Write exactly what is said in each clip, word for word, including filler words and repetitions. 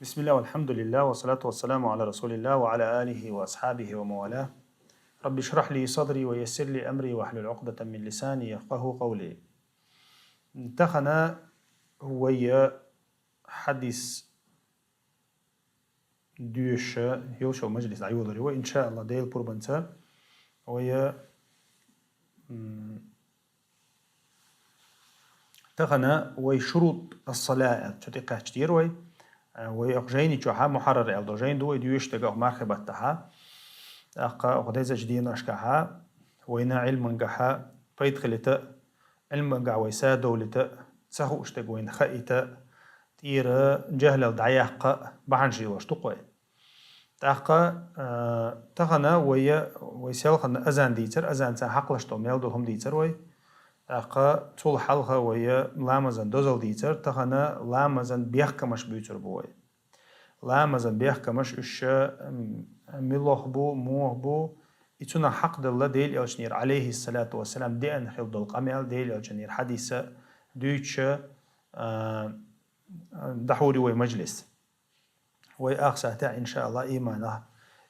بسم الله والحمد لله والصلاة والسلام على رسول الله وعلى آله وأصحابه ومن والاه. رب اشرح لي صدري ويسر لي أمري واحلل عقدة من لساني يفقهوا قولي. Тахан вай хьадис доьшуш йолча мажлис дӀайолалур ю вай, иншааллахӀ, Дала пурбанца. Вай, м, Тахан вай шурут ас-сала аьлча тӀакхаьчадера вай. Вай оаха жайни чухьа мухьаррар аьлла дола жайна ду вай доьшуш дерг оаха мархий баттахьа. ТӀаккха оаха дезача деношкахьа вайна Ӏилмангахьа пайда хилийта, Ӏилмангахьа вай са довлийта, ца хууш дерг вайна хаийта, тӀера жахьлал дӀаяккха бахьанаш лелош ду-кх вай. ТӀаккха, а, тахан вай, вай селхан азан дийцар, азанца хьакхалуш дола мел дола хӀума дийцар вай. ТӀаккха цул хьалха вай ламазан дозал дийцар, тахан ламазан бехкамаш буьйцур бу вай. Ламазан бехкамаш уьш, м, милох бу, мух бу, и цунах хьакхаделла Дала элчанера, Ӏалайхи ссалату вассалам, деана хила дола къамаьл, Дала элчанера хьадис дуьйцуш, а, дӀахьур ю вай мажлис. Вай ах сахьтехь, иншааллахӀ, иманах,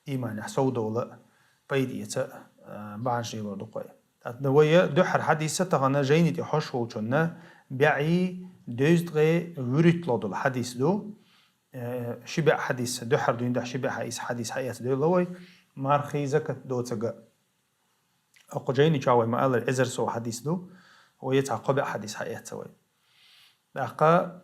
иманехь совдовла, пайда эца, а, бахьанаш лелор ду-кх вай. ТӀаккха вай дуьххьара хьадис тахан жайни тӀа хьош волчунна бӀаьи дезткъеи вуьрхӀитлагӀа дола хьадис ду. Э, ши бӀаь хьадис, дуьххьара дуьйна дӀа ши бӀаь хьа-, из хьадис хьаэцадойла вай, мархий, закат доцург. Оаха жайни чухьа вай ма-аллара эзар сов хьадис ду, вай цхьа кхо бӀаь хьадис хьаэц вай. ТӀаккха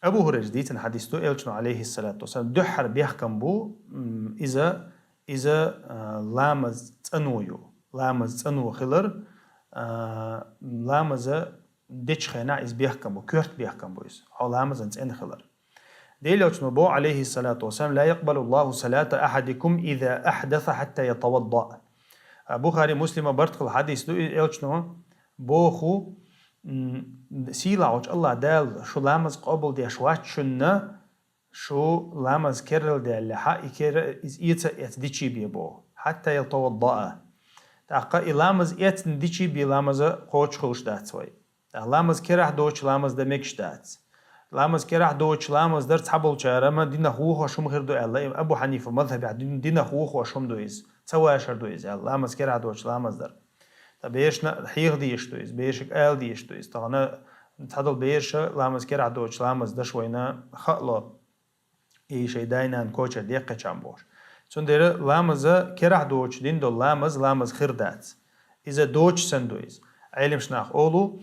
Абу ХӀурайрас дийцина хьадис ду, элчано, Ӏалайхи ссалату вассалам, дуьххьара бехкам бу, м, иза, иза, а, ламаз цӀено ю. Ламаз цӀено хилар, а, ламаза дечу хенахь иза бехкам бу, коьрта бехкам бу иза. Хьо ламазан цӀена хилар. Дала элчано боху, Ӏалайхи ссалату вассалам: «لا يقبل الله صلاة أحدكم إذا أحدث حتى يتوضأ». А, Бухари, Муслима барт хилла хьадис ду, и элчано боху, м, сийлахьчу АллахӀ Дала шу ламаз къобалдеш вац шуна, шу ламаз керла даьллехьа, и кер-, иза эца а эцна дийчий бе боху. «حتى يتوضأ». ТӀаккха и ламаз эцна дийчий бе ламаза кхочуш хуьлуш дац вай. ТӀаккха ламаз керахь доцуш ламаз дан мегаш дац. Ламаз керахь доцуш ламаз дар цхьаболчара ма динах вохош хӀума хир ду аьлла, Абу Хьанифа мазхьабехь дин-, динах вохош хӀума ду иза, ца вашар ду иза аьлла, ламаз керахь доцуш ламаз дар. Ткъа берашна хьеха дезаш ду иза, берашка ала дезаш ду иза. Тахана цхьадолу бераша ламаз керахь доцуш ламаз даш вайна хаало, и шайн дай-нана кочара деккхича бохуш. Цундела ламаза керахь доцуш дина долу ламаз, ламаз хир дац. Иза доцуш санна ду иза. Ӏеламаш нах олу,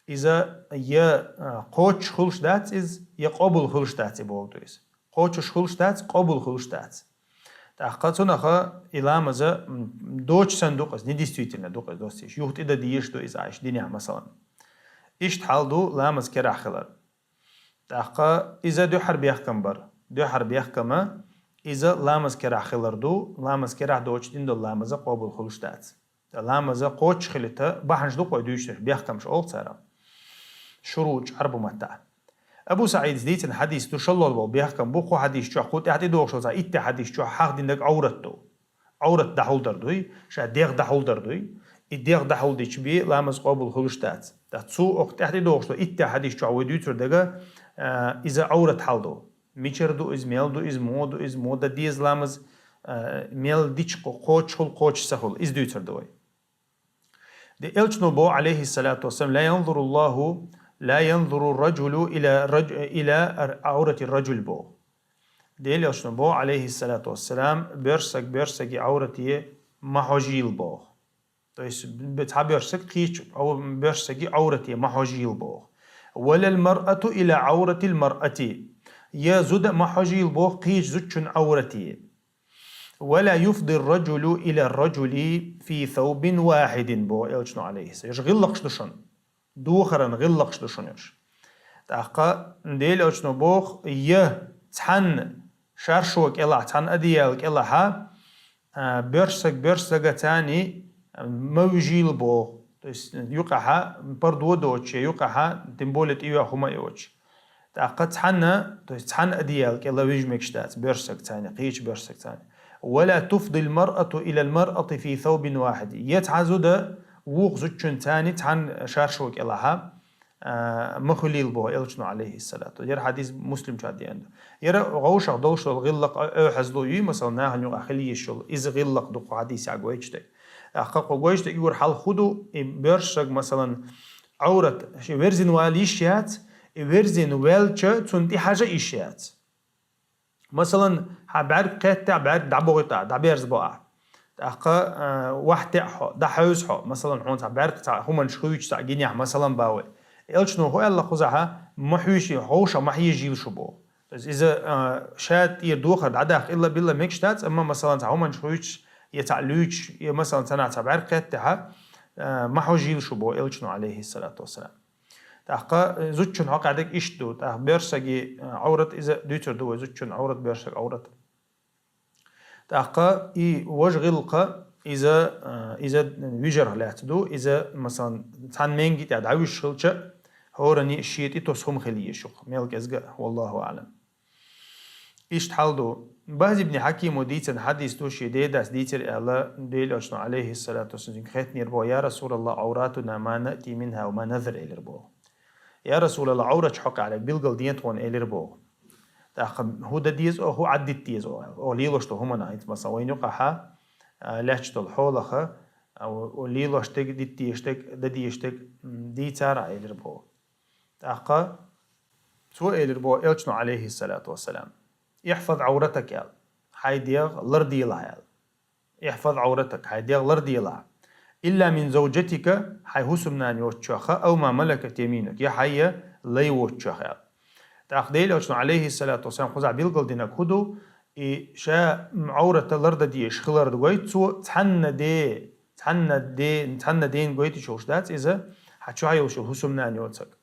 иза я, а, кхочуш хуьлуш дац иза, я къобал хуьлуш дац и боху ду иза. Кхочуш хуьлуш дац, къобал хуьлуш дац. ТӀаккха цунаха и ламаза, м, доцуш санна ду-кх иза, недействительно ду-кх иза, доцуш. Юха тӀе дан дезаш ду иза Ӏайша динехь, масалан. Иштта хьал ду ламаз керахь хилар. ТӀаккха иза дуьххьара бехкам бара. Дуьххьара бехкама иза ламаз керахь хилар ду, ламаз керахь доцуш дина долу ламаза къобал хуьлуш дац. Ткъа ламаза кхочуш хилийта бахьанаш ду-кх вай дуьйцуш дерш, бехкамаш олу цара. Шурут Ӏарбу маттахь. Абу СаӀидас дийцина хьадис ду, шолгӀа болу бехкам бу, кху хьадис чохь, кху тӀаьхьа тӀедогӀуш долу цхьа итт хьадис чохь хьахдина дерг Ӏоврат ду. Ӏоврат дӀахьулдар дуй, ша дегӀ дӀахьулдар дуй, и дегӀ дӀахьулдича бен ламаз къобал хуьлуш дац. Ткъа цу оха тӀаьхьа тӀедогӀуш долу итт хьадис чохь вай дуьйцур дерг, а, иза Ӏоврат хьал ду. Мичара ду иза, мел ду иза, муха ду иза, муха дан деза ламаз, а, мел дича кхо-, кхочуш хуьлу, кхочуш ца хуьлу, иза дуьйцур ду вай. Де элчано боху, Ӏалайхи ссалату вассалам: «لا ينظر الله، لا ينظر الرجل إلى رج-، إلى عورة الرجل», боху. Де элчано боху, Ӏалайхи ссалату вассалам, боьрша саг боьрша саги Ӏоврате ма хьожийла боху. То есть, б-, цхьа боьрша саг кхечу Ӏов-, боьрша саги Ӏоврате ма хьожийла боху. «ولا المرأة إلى عورة المرأة». Я зуда ма хьожийла боху кхечу зудчун Ӏоврате. «ولا يفضي الرجل إلى الرجل في ثوب واحد», боху элчано, Ӏалайхи ссалам. Уьш гӀиллакхаш ду шуна. Духаран гӀиллакхаш ду шуна уьш. ТӀаккха Дела элчано боху, я цхьанна шаршо кӀелахь, цхьанна одеяло кӀелахьа, а, боьрша саг боьрша сагаца ма вижийла боху. То есть юкъахьа пардо доцуш, я юкъахьа, тем более, тӀеоьху хӀума а йоцуш. ТӀаккха цхьанна, то есть цхьанна одеяло кӀела вижа мегаш дац боьрша сагаца, кхечу боьрша сагаца. «ولا تفضي المرأة إلى المرأة في ثوب واحد». Я цхьа зуда вукху зудчунца цхьанна шаршо кӀелахьа, а, ма хуьлийла боху элчано, алейхиссалату. Яра хьадис Муслим чу деана ду. Яра гӀовшах долуш долу гӀиллакх а, оьхьазло юй, масала, нахана юкъахь хила йиш йолу. Иза гӀиллакх ду кху хьадисехь гойтуш дерг. ТӀаккха кху гойтуш дерг юкъара хьал хӀун ду, и боьрша саг, масалан, Ӏаврат, шен верзина вала йиш яц, и верзина ваьлча, цунна тӀе хьажа йиш яц. Масалан, хьан бӀаьрг кхеттехь, бӀаьрг дӀабохуьйтахь, дӀаберзабо ахь. ТӀаккха, а, вахь теӀа хьо, дӀахьевза хьо. Масалан, хьуна цхьа бӀаьрг цхьа хӀуманаш хуьйцуш цхьа гинехь, масалан, бан вай. Элчано хӀун аьлла кхузахь, ма хьуьйший, гӀовшах ма хьежийла шу боху. То есть иза, а, ша тӀера духар дӀадаккха илла-билла мегаш дац, амма, масалан, цхьа хӀуманаш хуьйцуш, я цхьа луьйчуш, я, масалан, цхьанахь цхьа бӀаьрг кхеттехь, а, ма хьожийла шу боху элчано, алейхиссалату вассалам. ТӀаккха, э, зудчун хьокъехь дерг иштта ду. ТӀаккха боьрша саги, э, Ӏаврат иза дуьйцур ду вай, зудчун Ӏаврат, боьрша саг Ӏаврат. ТӀаккха и важа гӀиллакх иза, э, иза вижарх лаьцна ду, иза, масалан, цхьана менги тӀехь дӀавуьжуш хилча, хӀоранна шен тӀе тосу хӀума хила еза шу, мел кӀезга а, валлаху аӀлам. Иштта хьал ду. Бахз ибн Хьакимо дийцина хьадис ду, шен дедас дийцира аьлла, Делан элчано, алейхиссалату вассалам, цуьнга хаьттинера боху: «Я Расулаллах, Ӏавратуна ма наъти минха ва ма назар», — элира боху. «Я Расулаллах, Ӏаврат хьокъехь билгал ден тхуна», — элира боху. ТӀаккха хӀун дан деза оха, хӀун Ӏаддита деза оха? Оха лелош долу хӀуманах, хӀинца, масалан, вайна юкъахь, а, лаьтташ долу хьолах, а, о, о, лелош дерг, дита дезаш дерг, дан дезаш дерг, м, дийцара, элира боху. ТӀаккха цо элира боху элчано, алейхиссалату вассалам: «Ихьфаз Ӏавратак», — аьлла, хьайн дегӀ ларделахь, аьлла. «Ихьфаз Ӏавратак», хьайн дегӀ ларделахь. «Илла мин завджатика», хьайн хӀусамнана йоцучух, «ав ма малакат яминук», я хьайн лай воцучух, аьлла. ТӀаккха Делан элчано, алейхиссалату вассалам, кхузахь билгал динарг хӀун ду, и ша, м, Ӏаврат лардан дезаш хилар гойту цо, цхьанна де, цхьанна де, цхьанна ден гойтуш йолуш дац иза, хьан чохь йолуш йолу хӀусамнана йоцург.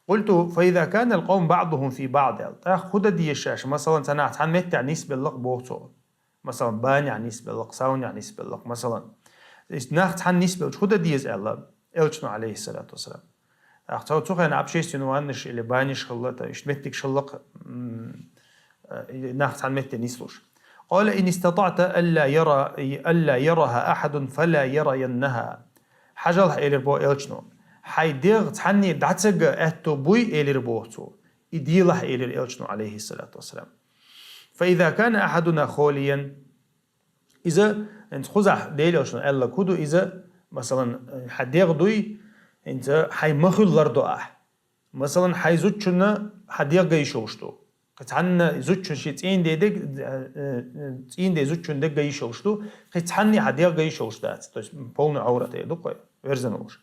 «Къулту, фа иза кана ал-къавму баъдухум фи баъд», — аьлла. ТӀаккха хӀун дан деза шаьш, масалан, цхьанахь цхьана меттехь нисбелла-кх боху цо. Масалан, банехь нисбелла-кх, савнехь нисбелла-кх, масалан. Иза нах цхьана нисбелча хӀун дан деза аьлла, элчано, алейхиссалату вассалам. ТӀаккха цо цу хенахь общественный ваннаш или банеш хилла, тӀаккха иштта меттигаш хилла-кх, м, э, нах цхьана метте нислуш. «Къала ин истатаъта алла яра, алла яраха ахьадун, фала яраяннаха». Хьажалахь, элира боху элчано. Хьайн дегӀ цхьанне дӀа ца ган аьтто буй, элира боху цо. И делахь, элира элчано, алейхиссалату вассалам. «Фа иза кана ахьадуна холиян». Иза, хӀинца кхузахь Делан элчано аьлларг хӀун ду иза, масалан, хьан дегӀ дуй, хӀинца хьайн ма хуьллар ду ахь. Масалан, хьайн зудчунна хьан дегӀ ган йиш йолуш ду. Кхин цхьанна зудчун шен цӀийнан де дерг, э, э, цӀийнан де зудчун дерг ган йиш йолуш ду, кхин цхьанне хьан дегӀ ган йиш йолуш дац. То есть, м, полный Ӏаврат эр ду-кх вай, верзина волуш.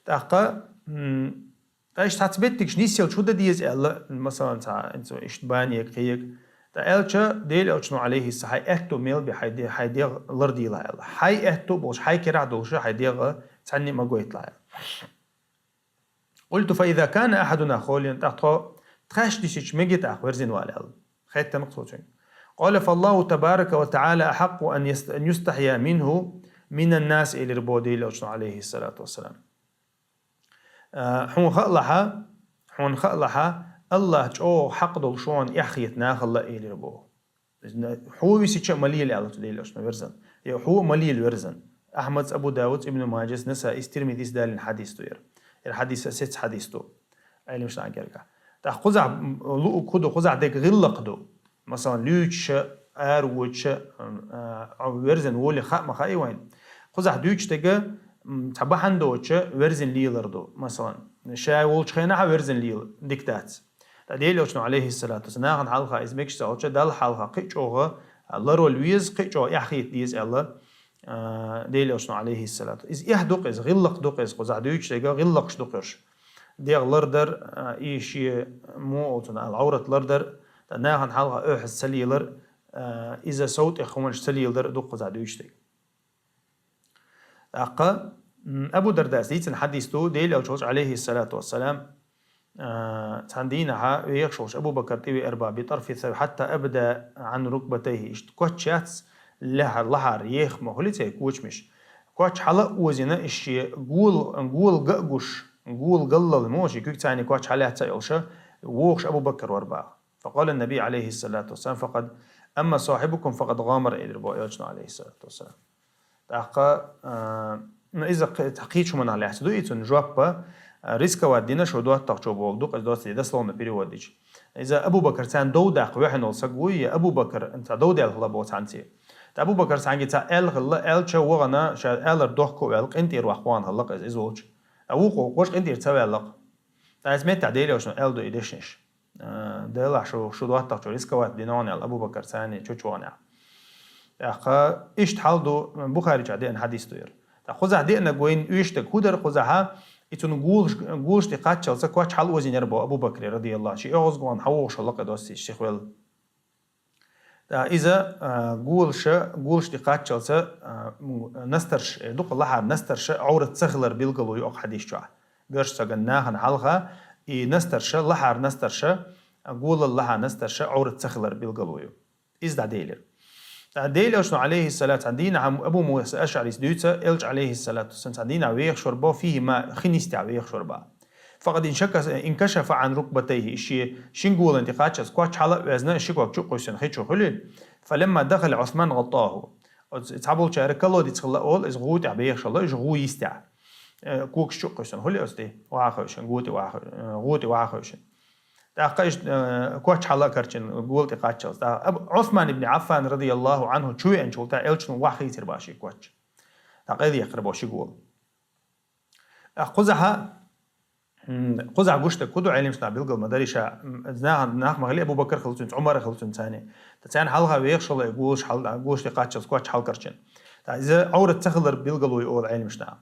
ТӀаккха, м, Ткъа иштта цхьацца меттигаш нисъелча хӀун дан деза аьлла, масалан, цхьа, цо иштта банега, кхиега. Ткъа аьлча, Делан элчано, алейхиссалам, хьайн аьтто мел бен хьайн де-, хьайн дегӀ ларделахь аьлла. Хьайн аьтто болуш, хьайн керахь долуш хьайн дегӀ цхьанне а ма гойталахь аьлла. «Къулту фа иза кана ахьадуна холиян», тӀаккха тхо тхаьш дисича мегий тӀаккха верзина вала аьлла. Хаьттина-кх цо цуьнга. «Къала фаллаху табарака ва таӀала ахьакъу ан яст-, ан юстахья минху минан нас», элира боху Делан элчано, алейхиссалату вассалам. А, хьуна хаалахь, хьуна хаалахь, Аллах чӀогӀа хьакъ долуш ву хьуна эхь хета нахала, элира боху. Хьо висича а ма лела аьлла цо Делан элчано верзан. Я хьо а ма лела верзан. Ахьмадс, Абу Давудс, Ибн Маджас, Насаис, Тирмизис далийна хьадис ду яра. Яра хьадис сецна хьадис ду. Ӏелимаш дӀа гергахь. ТӀаккха кхузахь, м, луъу кху ду, кхузахь дерг гӀиллакх ду. Масалан, луьйчуша, ара вочуша, м, а, верзина волий хаа ма хаий вайна. Кхузахь дуьйцуш дерг, м, цхьа бахьана доцуша верзина лелар ду. Масалан, ша волчу хенахь а верзина лела дика дац. Ткъа Делан элчано, алейхиссалату вассалам, нахана хьалха иза мегаш ца хилча, Далла хьалха кхин а чӀогӀа, а, ларвала веза, кхин а чӀогӀа эхь хета деза аьлла, а, Делан элчано, алейхиссалату. Иза эхь ду-кх иза, гӀиллакх ду-кх иза, кхузахь дуьйцуш дерг гӀиллакхаш ду-кх уьш. ДегӀ лардар, а, и шен муха олу цунах аьлла, Ӏаврат лардар, ткъа нахана хьалха оьхьаз ца лелар, а, иза сов тӀе хӀуманаш ца леладар ду-кх кхузахь дуьйцуш дерг. ТӀаккха, м, Абу Дардас дийцина хьадис ду, Делан элчано, алейхиссалату вассалам, а, цхьана дийнахьа вехаш волуш Абу Бакар тӀевеара боху, «би тӀарфи сав хьатта абда Ӏан рукбатайхи», иштта коч яц лаьхьа-, лахьара еха ма хуьлий церан кочамаш. Коч хьала а озийна, иза шен гол-, гола ган а гуш, гола галлал мо шен куьг царний коч хьалаьцна а йолуша, вогӀуш Абу Бакар вара боху. Факъала Наби, алейхиссалату вассалам, факъад, амма сахьибукум факъад гӀамар, элира боху элчано, алейхиссалату вассалам. ТӀаккха, а, ну, иза кхе-, кхечу хӀуманах лаьцна ду и цуьнан жоп, Рисковать дина шу доттагӀчо боху ду-кх иза доцци дословно перевод дича. Иза Абу Бакр царна дов даккха ваьхьна волу саг вуй, я Абу Бакр цхьа дов даьлла хилла боху цхьаьнца. Ткъа Абу Бакр цхьаьнга цхьа аьлла хилла, аьлча вахана, ша алар дохко а ваьлла, къинтӀера ваккха вахана хилла-кх иза, иза волчу. Ткъа вукхо ваьш къинтӀера ца ваьлла-кх. Ткъа иза метта Делан Элчано аьлла ду и дешнаш. Э, Делахь шу, шу доттагӀчо рисковать дина вахана аьлла, Абу Бакр царна чу вахана аьлла. ТӀаккха иштта хьал ду, Бухари чохь деана хьадис ду яра. ТӀаккха кхузахь деанарг вайна оьшург хӀун дара, кхузахь и цунна гулаш, гулаш тӀе кхаччалца коч хьала озийнера боху Абу Бакре, радияллаху, ши оьгӀазгахь хьан вогӀуш хилла-кх и доцци, ши хвелла. ТӀаккха иза, а, гулаша, гулаш тӀе кхаччалца, а, м, настарш, э, дукха лахьара настарша Ӏоврат ца хилар билгало ю окху хьадис чохь. Боьрша сагана нахана хьалха, и настарша, лахьара настарша, а, гулал лахьара настарша Ӏоврат ца хилар билгало ю. Иза дӀаделира. ТӀаккха Делан Элчано, алейхиссалату, цхьана дийнахь Абу Муса Ашъарис дуьйцу, Элча, алейхиссалату вассалам, цхьана дийнахь вехаш вара боху, фихи ма, хин йистехь вехаш вара боху. Факъад иншака-, инкашафа ан рукбатайхи, и шен шин гулан тӀе кхаччалц коч хьала а оьзна, ши ког чу а кхуьссина хи чу хуьлий. Фаламма дахала Усман гӀаттаху. Оцу цхьаболчара колодец хилла олу, иза гӀу тӀехь бехаш хилла, иза гӀу йистехь. Э, когаш чу а кхуьссина хуьлий оцу тӀе, ваха хевшина, гӀу тӀе ваха, э, гӀу тӀе ваха хевшина. ТӀаккха иштта, э, коч хьала а карчина, гула тӀе кхаччалц. ТӀаккха Абу-, Усман ибн Аффан, радияллаху анху, чу веанчул тӀаьхьа Элчано ваха хийцира боху ши коч. ТӀаккха къайла яьккхира боху ши гула. ТӀаккха кхузахьа, м, кхузахь гуш дерг хӀун ду, Ӏелимаш наха билгал ма дарий ша, м, нах, нах ма хили, Абу Бакр хилла цуьнца, Ӏумар хилла цуьнца царна. ТӀаккха царна хьалха вехаш хилла и гулаш хьал-, гулаш тӀе кхаччалц коч хьала карчина. ТӀаккха иза Ӏоврат ца хилар билгало ю олу Ӏелимаш наха.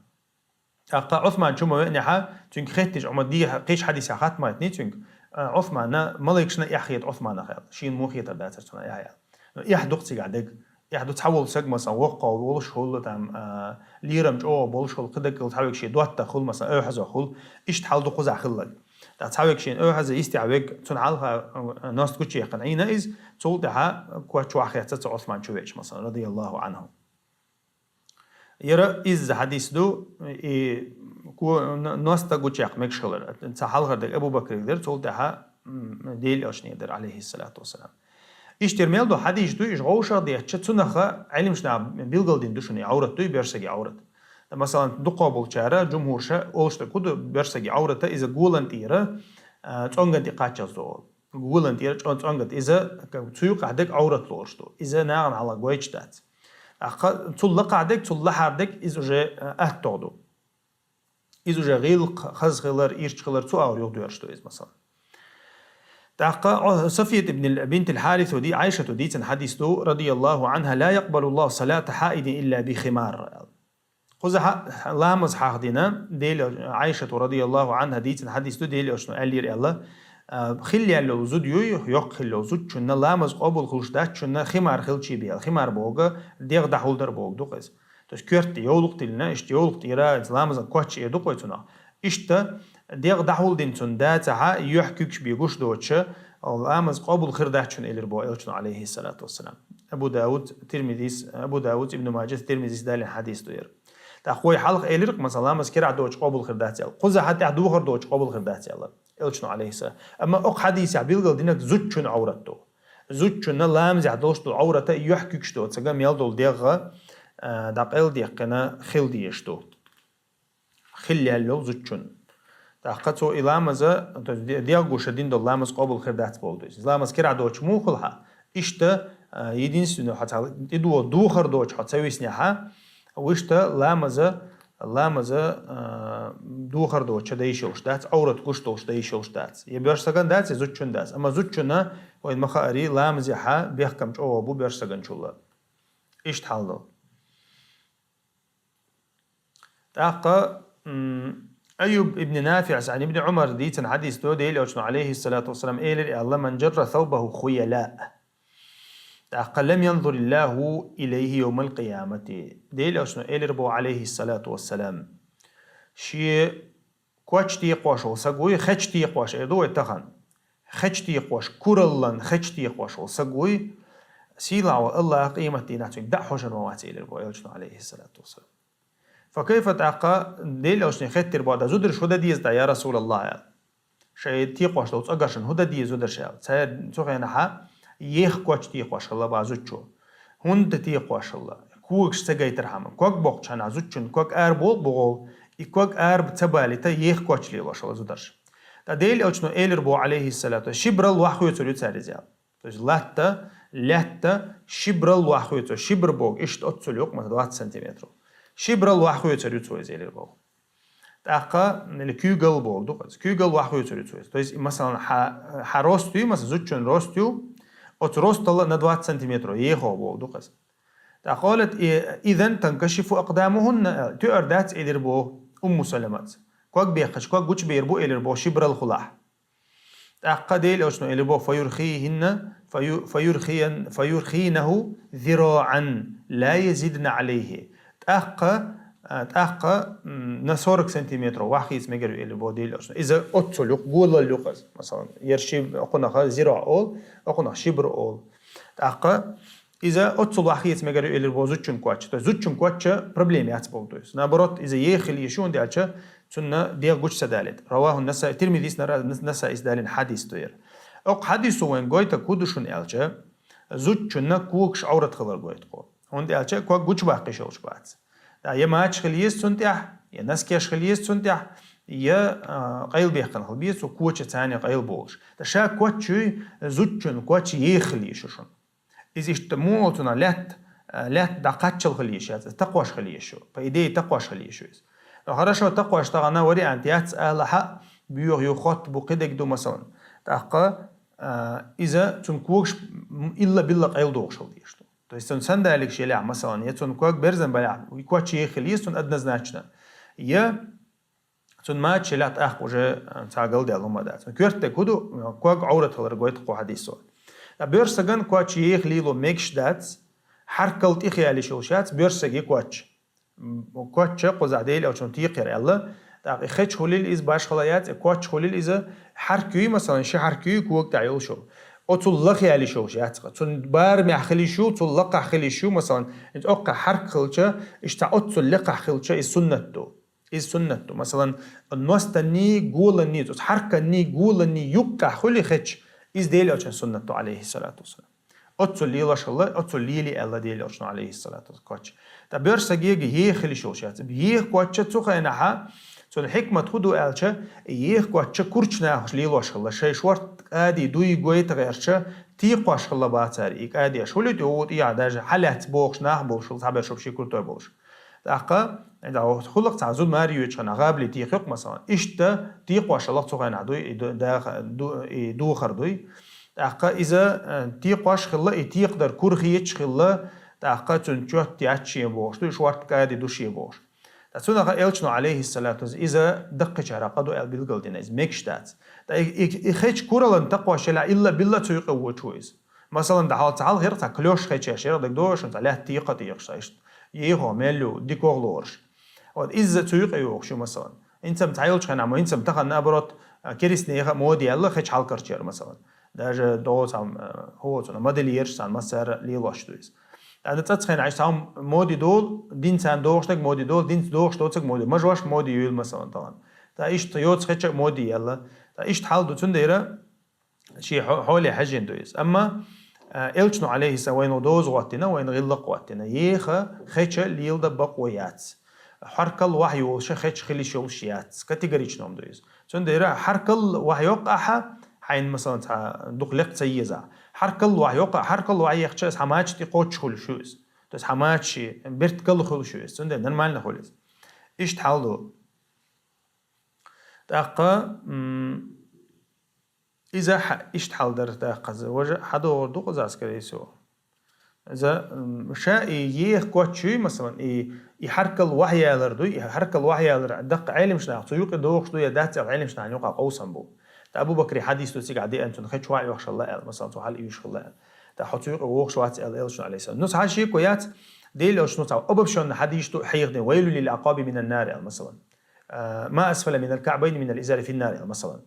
ТӀаккха Ӏусман чу ма веанехьа, цуьнга хеттича, Ӏумар дийха кхечу хьадисехь хаттам а хетиний цуьнга, а, Ӏусмана, малайкашна эхь хета Ӏусманах аьлла. Шена муха хетар дацара цунах эхь аьлла. Ну, эхь ду-кх цигахь дерг. Эхь ду цхьа волу саг, масалан, воккха волуш хуьлу, там, а, лерам чӀогӀа болуш хуьлу, кхин даггал цхьа вегаш шен доттагӀа хуьлу, масалан, ойхьаза хуьлу. Иштта хьал ду кхузахь хилларг. ТӀаккха цхьа вегаш шен ойхьаза йистехь верг, цунна хьалха, а, ност гучуяьккхина Ӏийна иза, цул тӀаьхьа коч ваха хецна цу Ӏусман чу веача, масалан, радияллаху анху. Яра изза хьадис ду, и ко-, н-, ност гучуяккха мегаш хилар. Цхьа хьалхара дерг Абу Бакриг дара, цул тӀаьхьа, м, Делан Элчаниг дара, алейхиссалату вассалам. Иштта яра мел ду хьадис ду, иштта гӀовшах детташ, цунах Ӏелимаш наха билгал дина ду шуна, и Ӏоврат ду, и боьрша саган Ӏоврат. Масалан, дукхах болчара, жумхӀура, олуш дерг хӀун ду, боьрша саган Ӏоврата, иза гулан тӀера, а, цӀонган тӀе кхаччалц догӀу. Гулан тӀера чӀон-, цӀонган тӀе, иза, как бы, цу юкъахь дерг Ӏоврат лоруш ду. Иза нахана хьалха гойтуш дац. ТӀаккха цул лакхахь дерг, цул лахьара дерг, иза уже, а, аттагӀа ду. Иза уже гӀиллакх, хаза хилар, ирча хилар, цу агӀор юхадоьрзуш ду иза, масалан. ТӀаккха, о, Сафият ибн ал-, бинт ал-Хьарис ди-, Ӏайшата дийцина хьадис ду, радияллаху анхьа, «ла якъбалуллаху салата хьаидин илла би химар». Кхузахь ламаз хьахдина, Дела Ӏайшата, радияллаху анхьа, дийцина хьадис ду, Дела Элчано аьллера аьлла, а, хилла яьлла йолу зуда юй, йоккха хилла йолу зудчунна ламаз къобал хуьлуш дац, цунна химар хилчий бен, химар боху, дегӀ дӀахьулдар боху ду-кх иза. То есть коьрта йовлакх тиллина, иштта йовлакх тӀера, ламазан коч эр ду-кх вай цунах. Иштта дегӀ дӀахьулдина цунна дацахьа, юьхь куьгаш бен гуш доцуша, ламаз къобал хир дац цунна элира боху Элчано, алейхиссалату вассалам. Абу Дауд, Тирмизис, Абу Дауд, Ибн Маджас, Тирмизис далийна хьадис ду яра. ТӀаккха вай хьалха элира-кх, масалан, ламаз кирахь доцуш къобал хир дац аьлла. Кхузахьа тӀаьхьа духар доцуш къобал хир дац аьлла Элчано, алейхиссалам. Амма окху хьадисехь билгал динарг зудчун Ӏоврат ду. Зудчунна ламазехь долуш долу Ӏоврата юьхь куьгаш доцург, мел долу дегӀ, а, дӀакъайладаьккхина хила дезаш ду. Хилла яьлла йолу зудчун. ТӀаккха цо и ламаза, то есть де-, дегӀ гуш дина долу ламаз къобал хир дац боху иза. Ламаз кирахь доцуш муха хуьлу хьан? Иштта, а, единственное, хьо цхьа тӀедугӀу духар доцуш хьо ца виснехьа, вуьшта ламаза, ламаза, а, духар доцуш дайш йолуш дац, Ӏоврат гуш долуш дайш йолуш дац. Я боьрша саган дац, я зудчун дац. Амма зудчунна, вайна ма-хаъара, ламазехьа бехкам чӀогӀа бу боьрша саган чулла. Иштта хьал ду. ТӀаккха, м, Айюб ибн НафиӀс, ан Ибн Ӏумар дийцина хьадис ду, Дела Элчано, алейхиссалату вассалам, элира аьлла: «Ман жарра саубаху хуяла». ТӀаккха: «Лам янзуриллаху илайхи йовмал къиямати». Дела Элчано элира боху, алейхиссалату вассалам: шен коч текхош волу саг вуй, хеч текхош, эр ду вай тахана. Хеч текхош, кураллан хеч текхош волу саг вуй, сийлахь волу Аллах къематдийнахь цуьнга дӀа а хьожур ма вац, элира боху Элчано, алейхиссалату вассалам. Фа кайфа, тӀаккха Дела Элчане хеттира боху: «Дан зударша хӀун дан деза тӀаккха, я Расулаллах?» – аьлла. Шайн текхош долу цӀогаршна хӀун дан деза зударша аьлла. Цара цу хенахьа еха коч текхош хилла боху зудчо. ХӀунда текхош хилла? Когаш ца гайтархьама. Ког боккхучу хенахь зудчун ког ара боху боху, И ког араб ца балийта, еха коч лелош хила зударш. ТӀаккха Делан Элчано элира боху, алейхиссалату, шибрал ваххуьйцур ю цара иза аьлла. То есть латта, лаьтта шибрал ваххуьйцур, шибр боху, иштта оццул юкъ, масала, двадцать сантиметров. Шибрал ваххуьйцур ю цо иза элира боху. ТӀаккха, или куьйгал боху ду-кх иза. Куьйгал ваххуьйцур ю цо иза. То есть, масалан, хьа, хьа рост ю, масалан, зудчун рост ю, оцу ростала на двадцать сантиметров ехо боху ду-кх иза. ТӀаккха къалат, и, изан танкашифу акъдамухунна, туьар дац элира боху Умму Саламаца. Ког бехкача, ког гучубер бу элира боху шибрал хулахь. ТӀаккха Делан Элчано элира боху, фаюрхихинна, фаю-, фаюрхиян-, фаюрхинаху зираан, ла язидна алейхи. ТӀаккха, а, тӀаккха, м, на сорок сантиметров ваххийца мегар ю элира боху Делан Элчано. Иза оццул юкъ, голал юкъ иза. Масалан, яр шиб-, окхунах зира олу, окхунах шибр олу. ТӀаккха иза оццул ваххийца мегар ю элира боху зудчун коч. То есть зудчун коч проблема яц боху, то есть. Наоборот, иза еха хила еза, хӀунда аьлча цунна дегӀ гучу ца далийта. Раваху Насаи, Тирмизис, Нара-, Насаис далийна хьадис ду яра. Окху хьадисо вайн гойтург хӀун ду шуна аьлча, зудчунна когаш Ӏаврат хилар гойту кхо. ХӀунда аьлча ког гучубаккха йиш йолуш бац. ТӀаккха я мача хила еза цунна тӀехь, я носкеш хила еза цунна тӀехь, я, а, къайлабехкана хила беза цо, коча царна къайла болуш. ТӀаккха ша коч юй, зудчун коч еха хила еза шуна. Иза иштта муха цунах лаьтта, а, лаьтта дӀакхаччалла хила еза шу, иза такхош хила еза шу. По идее, такхош хила еза шу иза. Ну, хорошо, такхош тахана вариант яц, ала хьа, боьха ю, хотта бу, кхидерг ду, масалан. ТӀаккха, а, иза цунна когаш, м, илла-билла къайладохуш хила дезаш ду. То есть цунна сандаликаш елахь, масалан, я цунна ког берзан балахь, и коч еха хила еза цунна однозначно. Я цунна мача елахь, тӀаккха уже, а, цхьа галдаьлла хӀума дац. Коьртаниг хӀун ду, ког Ӏаврат хилар гойту кхо хьадисо. Ткъа боьрша сагана коч еха лело мегаш дац, хьаркал тӀехъяла йиш йолуш яц боьрша саги коч. М, коч кхузахь Делан Элчано текхаяр аьлла. ТӀаккха и хеча хуьлийла иза башхала яц, и коч хуьлийла иза, хьарк юй, масалан, ши хьарк юй кога тӀехь йолуш йолу. Оцул лахъяла йиш йолуш яц-кх. Цунна барамехь хила йиш ю, цул лакхахь хила йиш ю, масалан, иза оккха хьарк хилча, иштта оццул лекхахь хилча, иза суннат ду. Иза суннат ду. Масалан, ностанний, голанний, оцу хьарканний, голанний юккъехь хуьлий хеча, иза Делан Элчан суннат ду, алейхиссалату вассалам. Оццул лелош хилла, оццул лели аьлла Делан Элчано, алейхиссалату вассалам, коч. Ткъа боьрша саги еха хила йиш йолуш яц. Еха коч цу хенахь, цуьнан хьикмат хӀун ду аьлча, еха коч курчу нахаша лелош хилла, шайн шорта кӀади дуй гойту гӀерташ, текхош хилла бацара и кӀадеш. ХӀун луьйту, ву тӀехьа даже хьалаьцна бохуш нах болуш хилла, цхьаберш вообще крутой болуш. ТӀаккха, да, хӀуллакх цхьа зуда маре йоьдучу хенахь гӀабали текхайо-кх, масалан. Иштта текхош хилла цу хенахь дуй и ду-, даха-, ду-, и духар дуй. ТӀаккха иза, э, текхош хилла, и текхадар кура хеташ хилла, тӀаккха цуьнан чот яц шен бохуш дуй, шорта кӀади ду шен бохуш. Ткъа цунах Элчано, алейхиссалату вассалам, иза даккхийчарах къа ду аьлла билгалдина, иза мегаш дац. Ткъа и, и, и хеча кураллин такхош елахь, илла-билла цу юкъе воьдуш ву иза. Масалан, дӀахьал цхьа хьалха хир, цхьа клеш хечеш хир, дагадогӀий шуна, цхьа лаьтта текха а текхаш, цхьа иштта ехо мел ю, дикогӀа лоруш. Вот иза цу юкъе йогӀуш ю, масалан. ХӀинца-м цхьа йолчу хенахь, ма хӀинца-м тахана, наоборот, керистанеха мода яьлла хеча хьалкарчера, масалан. Даже догӀу цхьа, э, хӀу цунах модельерш царна массара лелош ду иза. ТӀаккха цӀа цхьайна Ӏаш цхьа моде долу, дин царна догӀуш дерг моде долу, динца догӀуш доцург моде, мажош моде юйла, масалан, тахана. Ткъа иштта йоцу хеча а моде яьлла. Ткъа иштта хьал ду, цундела шен хьо-, хьоле хьаьжжина ду иза. Амма, а, Элчано, алейхиссалам, вайна доза гӀоттина, вайна гӀиллакх гӀоттина. Еха хеча леладан бакъо яц. Хьаркал вахь йолуша хеча хила йиш йолуш яц. Категорично ма ду иза. Цундела хьаркал вахь йоккху ахьа, хьайна, масалан, цхьа дукха лекха ца еза. Хьаркал вахь йоккху, хьаркал вахь ехча, иза хьан мача тӀе кхоччуш хуьлуш ю иза. То есть хьан мача берт кала хуьлуш ю иза. Цундела нормально хуьлу иза. Иштта хьал ду. ТӀаккха, м, иза хьа-, иштта хьал дара тӀаккха иза. Важа хьадогӀур ду-кх иза, скорее всего. Иза, м, ша и еха коч юй, масалан, и, и хьаркал вахь ялар дуй, и хьаркал вахь ялар даккха Ӏеламнаха цу юкъе догӀуш ду я дац аьлла Ӏеламнахана юкъа къовсам бу. ТӀаккха Абу Бакри хьадис ду цигахь деана, цунна хеча вахь йохуш хилла аьлла, масалан, цо хьала уьйш хилла аьлла. ТӀаккха хьо цу юкъе вогӀуш вац аьлла Элчано, алейхиссалам. Ну, цхьа шеко яц, Делан Элчано цхьа обобщённый хьадис ду, хьехадина, «Вайлун лил акъаби минан нар», аьлла, масалан. А, «Ма асфала минал каъбайни минал изари финнар», аьлла, масалан.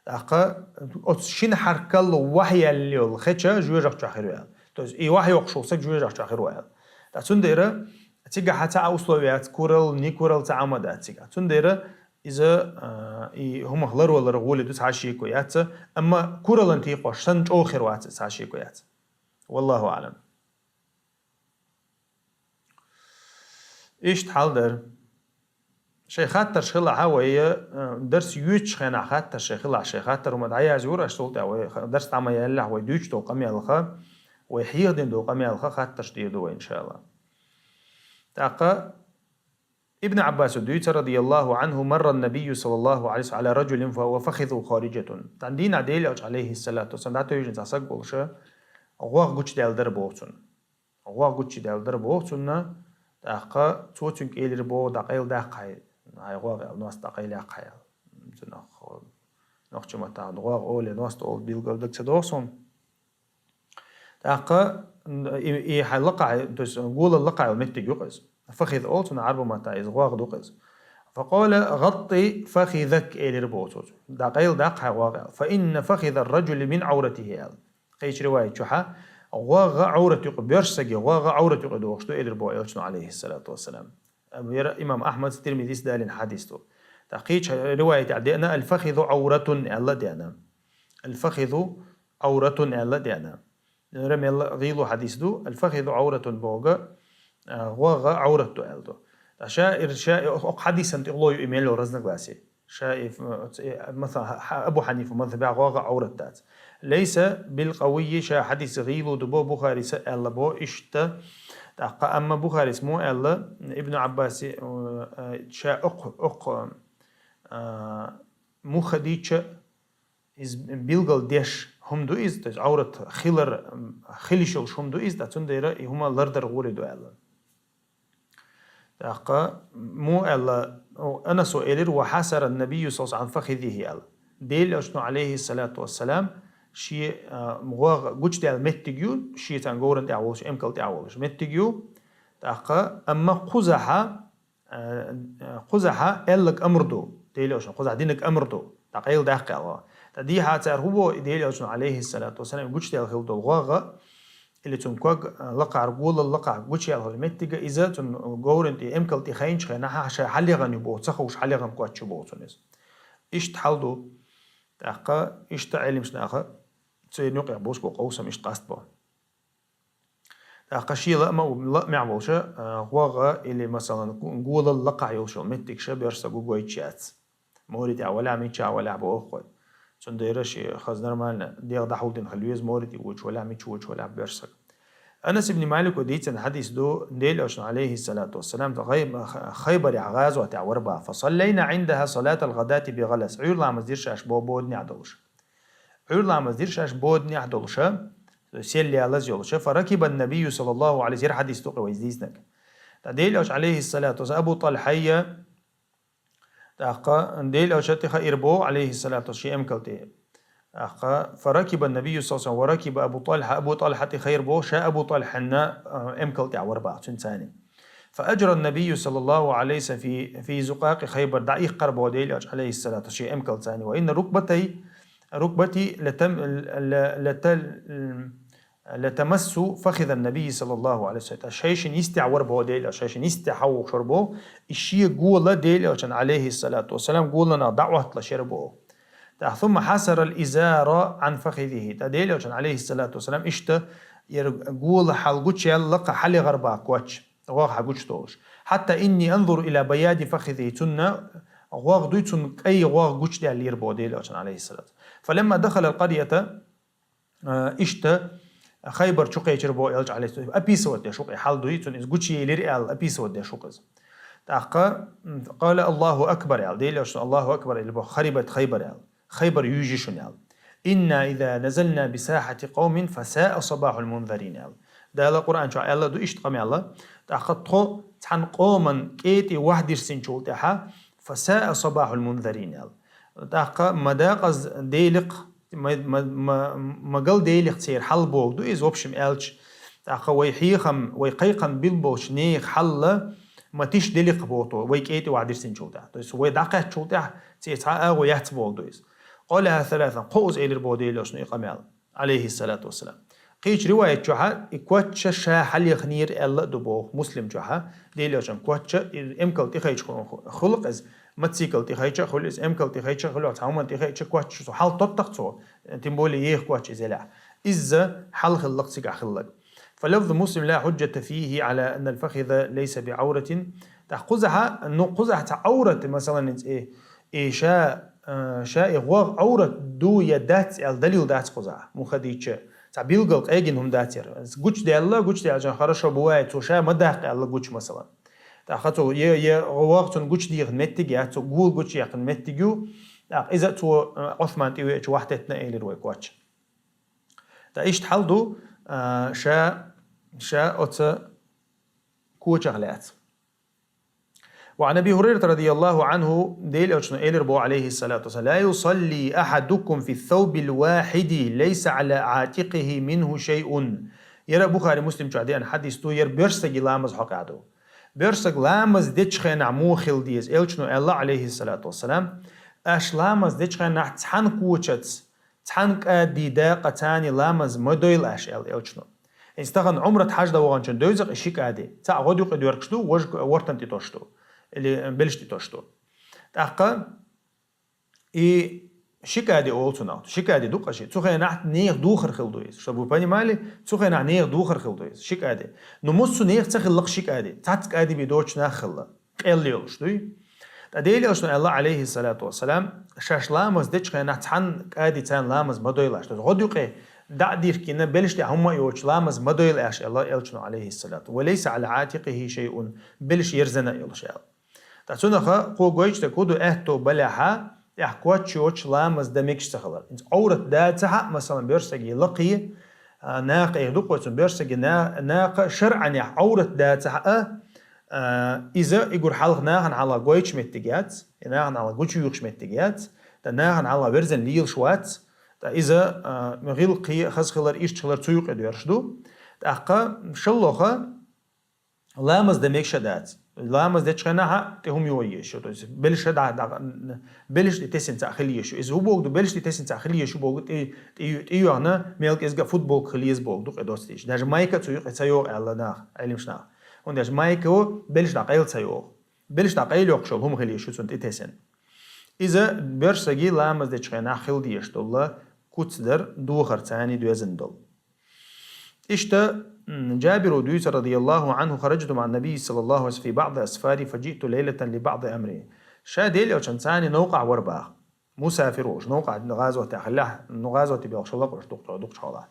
ТӀаккха оцу шина хьаркал вахь яьлла йолу хеча жоьжахчохь хир ю аьлла. То есть и вахь йоккхуш волу саг жоьжахчохь хир ву аьлла. ТӀаккха цундела цигахь цхьа а условие яц, курал, ни курал цхьа а ма дац цигахь. Цундела иза, а, и хӀумах ларвалар гӀоле ду, цхьа а шеко яц, амма куралан текхош санна чӀогӀа хир вац иза, цхьа а шеко яц. Валлаху аълам. Иштта хьал дара. Шайн хаттарш хилахь вай, э, дарс йоьцучу хенахь хаттарш шайн хилахь, шайн хаттар хӀума дӀаязйора аша цул тӀаьхьа, вай ха-, дарс дӀа ма яьллехь, вай дуьйцуш долу къамелаха, вай хьехадина долу къамелаха хаттарш дийр ду вай, иншааллахӀ. ТӀаккха Ибн Ӏаббаса дуьйцу, радияллаху Ӏанху: «Марра ан-набийю саллаллаху Ӏалайхи ва саллам Ӏала раджулин фа-, ва фахизуху хариджатун». Цхьана дийнахь Делан Элча, Ӏалайхи салату ва салам, дӀатевжина цхьа саг волуш, гӀогӀ гучудаьлла дара боху цунна. ГӀогӀ гучудаьлла дара боху цунна, тӀаккха цо цуьнга элира боху: «ДӀакъайладаккха хьайн, хьайн гӀогӀ», — аьлла, «ност дӀакъайлаяккха хьайн», — аьлла. Цунах нохчийн маттахь гӀогӀ олий, ност олу билггал даг ца догӀу суна. ТӀаккха и, и хьайн лакхахь, то есть голал лакхахь йолу меттиг ю-кх иза. Фахиз олу цунах Ӏарбийн маттахь, иза гӀогӀ ду-кх иза. «Факъала гӀатти фахизак», — элира боху цо. «ДӀакъайладаккха хьайн гӀогӀ», — аьлла. «Фа инна фахизар раджули мин Ӏауратихи», — аьлла. Кхечу риваят чохь гӀогӀ Ӏаурат ю-кх, боьрша саги гӀогӀ Ӏаурат ю-кх дохуш ду, элира боху Элчано, Ӏалайхи салату ва салам. Амма яра имам Ахьмада, Тирмизис далийна хьадис ду. ТӀаккха кхечу риваятехь деана: «Аль-фахизу Ӏауратун», — аьлла деана. «Аль-фахизу Ӏауратун», — аьлла деана. Яра мелла гӀийла хьадис ду: «Аль-фахизу Ӏауратун» бохург, а, гӀогӀ Ӏаурат ду аьлла ду. Ткъа ша ира, ша и окху хьадисан тӀехула ю и мел йолу разногласие. Ша и, э, масала, хьа-, Абу Хьанифа мазхабехь гӀогӀ Ӏаурат дац. «Лайса билкъавиййи», ша хьадис гӀийла ду бо, Бухарис аьлла бо, иштта. ТӀаккха амма Бухарис муха аьлла, Ибн Ӏаббаси, э, э, ша окху, окху, э, муха дийча, иза билгал деш хӀума ду иза, то есть Ӏаурат хилар, хила йиш йолуш хӀума ду иза, ткъа цундела и хӀума лардар гӀур ду аьлла. ТӀаккха муха аьлла, Анаса элира: «Ва хьасара ан-набийю саллаллаху Ӏалайхи ва саллам Ӏан фахизихи», — аьлла. Делан Элчано, Ӏалайхи салату ва салам, шен, а, гӀогӀ гучудаьлла меттиг ю, шен цхьана говрана тӀехь волуш, эмкал тӀехь волуш меттиг ю. ТӀаккха амма кхузахьа, а, а, кхузахьа аьлларг амр ду, Делан Элчано кхузахь динарг амр ду, дӀакъайладаккха аьлла. ТӀаккха дехьа цара хӀун боху, и Делан Элчано, Ӏалайхи салату ва салам, гучудаьлла хилла долу гӀогӀ, или цуьнан ког, а, лакхара, голал лакхахь гучуяьлла хилла меттиг, иза цуьнан говрана тӀе, эмкал тӀе хайначу хенахь, ша хьалаьхна ю боху, ца хууш хьалаьхна коч ю боху цунна иза. Иштта хьал ду. ТӀаккха иштта Ӏеламнаха церан юкъехь болуш бо къовсам иштта къастабо. ТӀаккха шен лаама, лаамехь волуш, а, гӀогӀ или, масалан, голал лакхахь йолуш йолу меттигаш боьрша саго гойтуш яц. Море тӀехь валахь, миччахь валахь боху вай. Цундела шен хаза нормально дегӀ дӀахьулдина хила веза море тӀе воьдуш валахь, мичча воьдуш валахь боьрша саг. Анас ибн Малико дийцина хьадис ду, Делан Элчано, Ӏалайхи салату ва салам, гӀай-, Хайбарехь гӀазотехь вара боху. «Фа саллайна Ӏиндаха салатал гӀадати би гӀалас». Ӏуьйра ламаз дира шаьш бо-, боданехь долуш. Ӏуьйра ламаз дира шаьш боданехь долуша, сел ялаза йолуша. «Фа ракиба ан-набийю саллаллаху Ӏалайхи», яра хьадис ду-кх вай дийцинарг. ТӀаккха Делан Элча, Ӏалайхи салату ва салам, Абу ТӀалхьайя, тӀаккха Делан Элча тӀе хаийра боху, Ӏалайхи салату ва салам, шен эмкал тӀе. ТӀаккха «Фа ракиба ан-набийю саллаллаху Ӏалайхи ва саллам ва ракиба Абу ТӀалхьа», Абу ТӀалхьа тӀе хаийра боху, ша Абу ТӀалхьанна, а, эмкал тӀехь вара боху, цуьнца цхьаьна. «Фа аджра ан-набийю саллаллаху Ӏалайхи ва саллам фи, фи зукъакъи Хайбар», дӀаийккхира боху Делан Элча, Ӏалайхи салату ва салам, шен эмкал цхьаьна. «Ва инна рукбатайя, рукбати латам-, ла-, лата-, латамассу фахиза ан-набийи саллаллаху Ӏалайхи ва саллам». Шайшинна йистехь вара боху Делан Элча, шайшинна йистехь хьалавохуш вара боху, и шен гола Делан Элчан, Ӏалайхи салату ва салам, голанах дӀаӀотталуш яра боху. ТӀаккха «сумма хьасара ал-изара Ӏан фахизихи». ТӀаккха Делан Элчан, Ӏалайхи салату ва салам, иштта яра гола хьал гучуяьлла, лакха хьалаьхнера боху коч, гӀогӀ хьагучудолуш. «Хьатта инни анзуру ила баяди фахизихи». Цуьнан гӀогӀ дуй, цуьнан кӀай гӀогӀ гучудаьллера боху Делан Элчан, Ӏалайхи салату. «Фаламма дахала ал-къарията», а, иштта Хайбар чу кхечира боху Элча, Ӏалайхи салату. Описывать деш ву-кх и хьал дуй, цуьнан иза гучуелира аьлла, описывать деш ву-кх иза. ТӀаккха, м, «Къала Аллаху акбар», аьлла. Делан Элчано «Аллаху акбар» или боху, «харибат Хайбар» аьлла. Хайбар юьйжи шуна аьлла. «Инна иза назална би сахьати къавмин, фа саа сабахул мунзарин», аьлла. Дала Къуръан чохь аьлла ду иштта къамел. ТӀаккха тхо цхьана къоман кӀетӀе вахдирзинчул тӀаьхьа, «фа саа сабахул мунзарин», аьлла. ТӀаккха ма дакъаза Деликх, ма, ма, ма, ма гал Деликх церан хьал боху ду иза, в общем аьлча. ТӀаккха вай хьехам, вай кхайкхам билла болчу нехан хьал ма тиша деликх боху тхо, вай кӀетӀе вахдирзинчул тӀаьхьа. То есть вай дӀакхаьччул тӀаьхьа церан цхьа а агӀо яц боху ду иза. «Къалаха саласан», кхузза элира боху Делан Элчано и къамел, Ӏалайхи салату ва салам. Кхечу риваят чохь и коч ша хьалаьхнера аьлла а ду боху Муслим чохь. Делан Элчан коч и эмкал тӀехайча ху-, ху-, хуьлу-кх иза, мотоцикл тӀехайча а хуьлу иза, эмкал тӀехайча а хуьлу, цхьа хӀуманна тӀехайча коч цо хьал тотту-кх цо, тем более еха коч иза елахь. Изза хьал хилла-кх цигахь хилларг. «Фа лафзу Муслим ла хьуджжата фихи Ӏала анна ал-фахиза лайса би Ӏауратин». ТӀаккха кхузахьа, ну, кхузахьа цхьа Ӏаврат, масалан, и, и ша, э, ша и гӀоагӀ Ӏаврат ду я дац аьлла далил дац кхузахьа, муха дийцча. Цхьа билггал къегина хӀума дац яр. Гучдаьлла, гучдаьлча хорошо бывает, цо ша ма даккха аьлла гуч, масалан. ТӀаккха цо е, е гӀоагӀ цунна гучдехар меттиг яц, цо гул гучъяьккхар меттиг ю. ТӀаккха иза цо, э, Ӏусман тӀевеача вахтеттина элира вай коч. ТӀаккха иштта хьал ду, э, ша, ша оцу кочах лаьца. وعن أبي هريرة رضي الله عنه, Делан Элчано элира боху, عليه الصلاة والسلام: «لا يصلي أحدكم في الثوب الواحد ليس على عاتقه منه شيء». Яра Бухари, Муслим чохь деана хьадис ду, яра боьрша саги ламаз хьокъехь ду. Боьрша саг ламаз дечу хенахь муха хила деза? Элчано аьлла, عليه الصلاة والسلام: «Аш ламаз дечу хенахь цхьана кочаца, цхьана кӀади дакъа царна ламаз ма дойла аш», аьлла Элчано. Иза тахана Ӏумрат хьажда ваханчун девза-кх и ши кӀади. Цхьаъ гӀодаюкъе доьркуш ду, важа вортан тӀе тосуш ду. Или белаш тӀе тосуш ду. ТӀаккха и ши кӀади олу цунах. Ши кӀади ду-кх ши. Цу хенахь нехан духар хила ду иза. Чтобы вы понимали, цу хенахь нехан духар хила ду иза. Ши кӀади. Ну, массо а нехан ца хилла-кх ши кӀади. Цхьацца кӀади бен доцуш нах хилла. Къел йолуш дуй. Ткъа Делан Элчано аьлла, عليه الصلاة والسلام: «Шаьш ламаз дечу хенахь цхьана кӀади царна ламаз ма дойла аш». То есть гӀодаюкъе дӀа а дихкина, белаш тӀехь хӀумма а йоцуш ламаз ма дойла аш, аьлла Элчано, عليه الصلاة. «وليس على عاتقه شيء», белаш ерзана а йолуш аьлла. Ткъа цунах кхо гойтуш дерг хӀун ду, аьтто балехьа, тӀехь коч йоцуш ламаз дан мегаш ца хилар. Иза Ӏоврат дацахьа, масалан, боьрша саги лакхе, а, накха эр ду-кх оцу боьрша саги на-, накха шарӀанехь Ӏоврат дацахьа а, а, иза и гур хьалха нахана хьалха гойтуш меттиг яц, и нахана хьалха гучуюхуш меттиг яц, ткъа нахана хьалха верзина лелаш вац, ткъа иза, а, гӀиллакхе, хаза хилар, ирча хилар цу юкъе доьрзуш ду. ТӀаккха шолгӀа, ламаз дан мегаш а дац. Ламаз дечу хенахь а тӀе хӀума йо езаш ю. То есть белаш а дӀа, дӀа, белаш тӀе тесина цхьаъ хила езаш ю. Иза хӀун боху ду, белаш тӀе тесина цхьаъ хила езаш ю боху, тӀе, тӀе, тӀе йоьхна, мел кӀезга футболка хила еза боху ду-кх и доцу дийша. Даже майка а цу юкъе ца йогӀу аьлла наха, Ӏилманчу наха. ХӀунда аьлча майка а белаш дӀа къайла ца йогӀу. Белаш дӀа къайла йоккхуш йолу хӀума хила езаш ю цунна тӀе тесина. Иза боьрша саги ламаз дечу хенахь хила дезаш долу куц дар, духар царна доьзна долу. Иштта, м, Джабиро дуьйцу, رضي الله عنه: «خرجت مع النبي صلى الله عليه وسلم في بعض أسفاره فجئت ليلة لبعض أمري». Ша Делан Элчанца цхьаьна новкъахь вара боху. Мусафир волуш, новкъахь гӀазотехь хиллехь, ну, гӀазоте белхаш лакъош дукха, дукхачу хьолахь.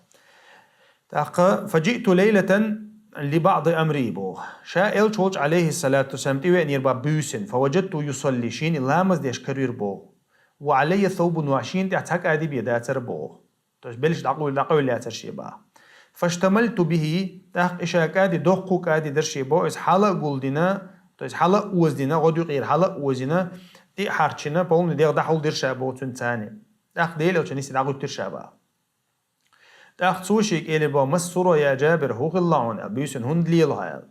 ТӀаккха: «فجئت ليلة لبعض أمري», боху. Ша Элча волчу, عليه الصلاة والسلام, тӀевеанера боху буьйсанна, «فوجدته يصلي», шена и ламаз деш карийра боху. «وعليه ثوب واحد», шена тӀехь цхьа кӀади бен дацара боху. То есть белаш дӀакъевлла, дӀакъевлла яцара шен боху. «فاشتملت به», тӀаккха и ша кӀади, доккха кӀади дара шен боху, иза хьала а гулдина, то есть хьала а озадина, гӀодаюкъера хьала а озадина, тӀе а хьарчина, полный дегӀ дӀахьулдира ша боху цуьнца цхьаьна. ТӀаккха Делан Элчанна иза дӀагӀуьттира ша боху. ТӀаккха цо шега элира боху: «ما السرى يا جابر», хӀун хилла хьуна аьлла, буьйсанна хӀунда лела хьо аьлла.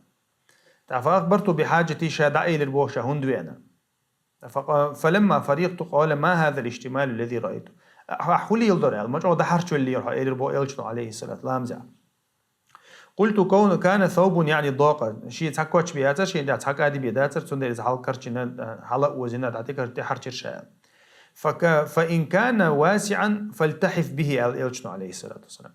ТӀаккха «فأخبرته بحاجتي», ша дӀаэлира боху ша хӀунда веана. فق-، «فلما فرغت قال: ما هذا الاشتمال الذي رأيت؟» Ахь хӀун леладора аьлла, ма чӀогӀа дӀахьарчвеллера хьо, элира боху Элчано, عليه الصلاة, ламазехь. «قلت: كون، كان ثوب يعني ضاق». Шен цхьа коч бен яцара, шен тӀехь цхьа кӀади бен дацара, цундела иза хьалакарчина, хьала а озина, дӀа тӀе кар-, тӀе хьарчира ша аьлла. «فك-، فإن كان واسعا فالتحف به», аьлла Элчано, عليه الصلاة والسلام.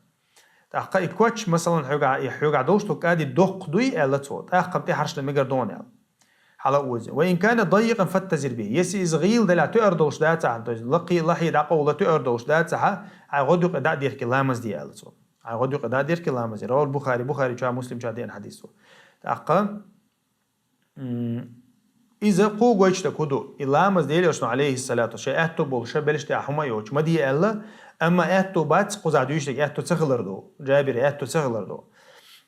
ТӀаккха и коч, масалан, хьоьгахь, и хьоьгахь долуш долу кӀади доккха дуй аьлла цо, тӀаккха тӀе хьарчна мегар ду хьуна аьлла. Хьала а оза. «وإن كان ضيقا فاتزر به». Если иза гӀийла делахь тоьар долуш дацахьа, то есть лакхе, лахье дӀакъовла тоьар долуш дацахьа, хьайн гӀодаюкъе дӀа а дехке ламаз де аьлла цо. Хьайн гӀодаюкъе дӀа а дехке ламаз де. رواه البخاري, Бухари чохь, Муслим чохь деана хьадис ду. ТӀаккха, м, иза кхо гойтуш дерг хӀун ду? И ламаз Делан Элчано, عليه الصلاة, шайн аьтто болуш, ша белаш тӀехь хӀума а йоцуш, ма де аьлла, амма аьтто бац, кхузахь дуьйцуш дерг аьтто ца хилар ду. Джабира аьтто ца хилар ду.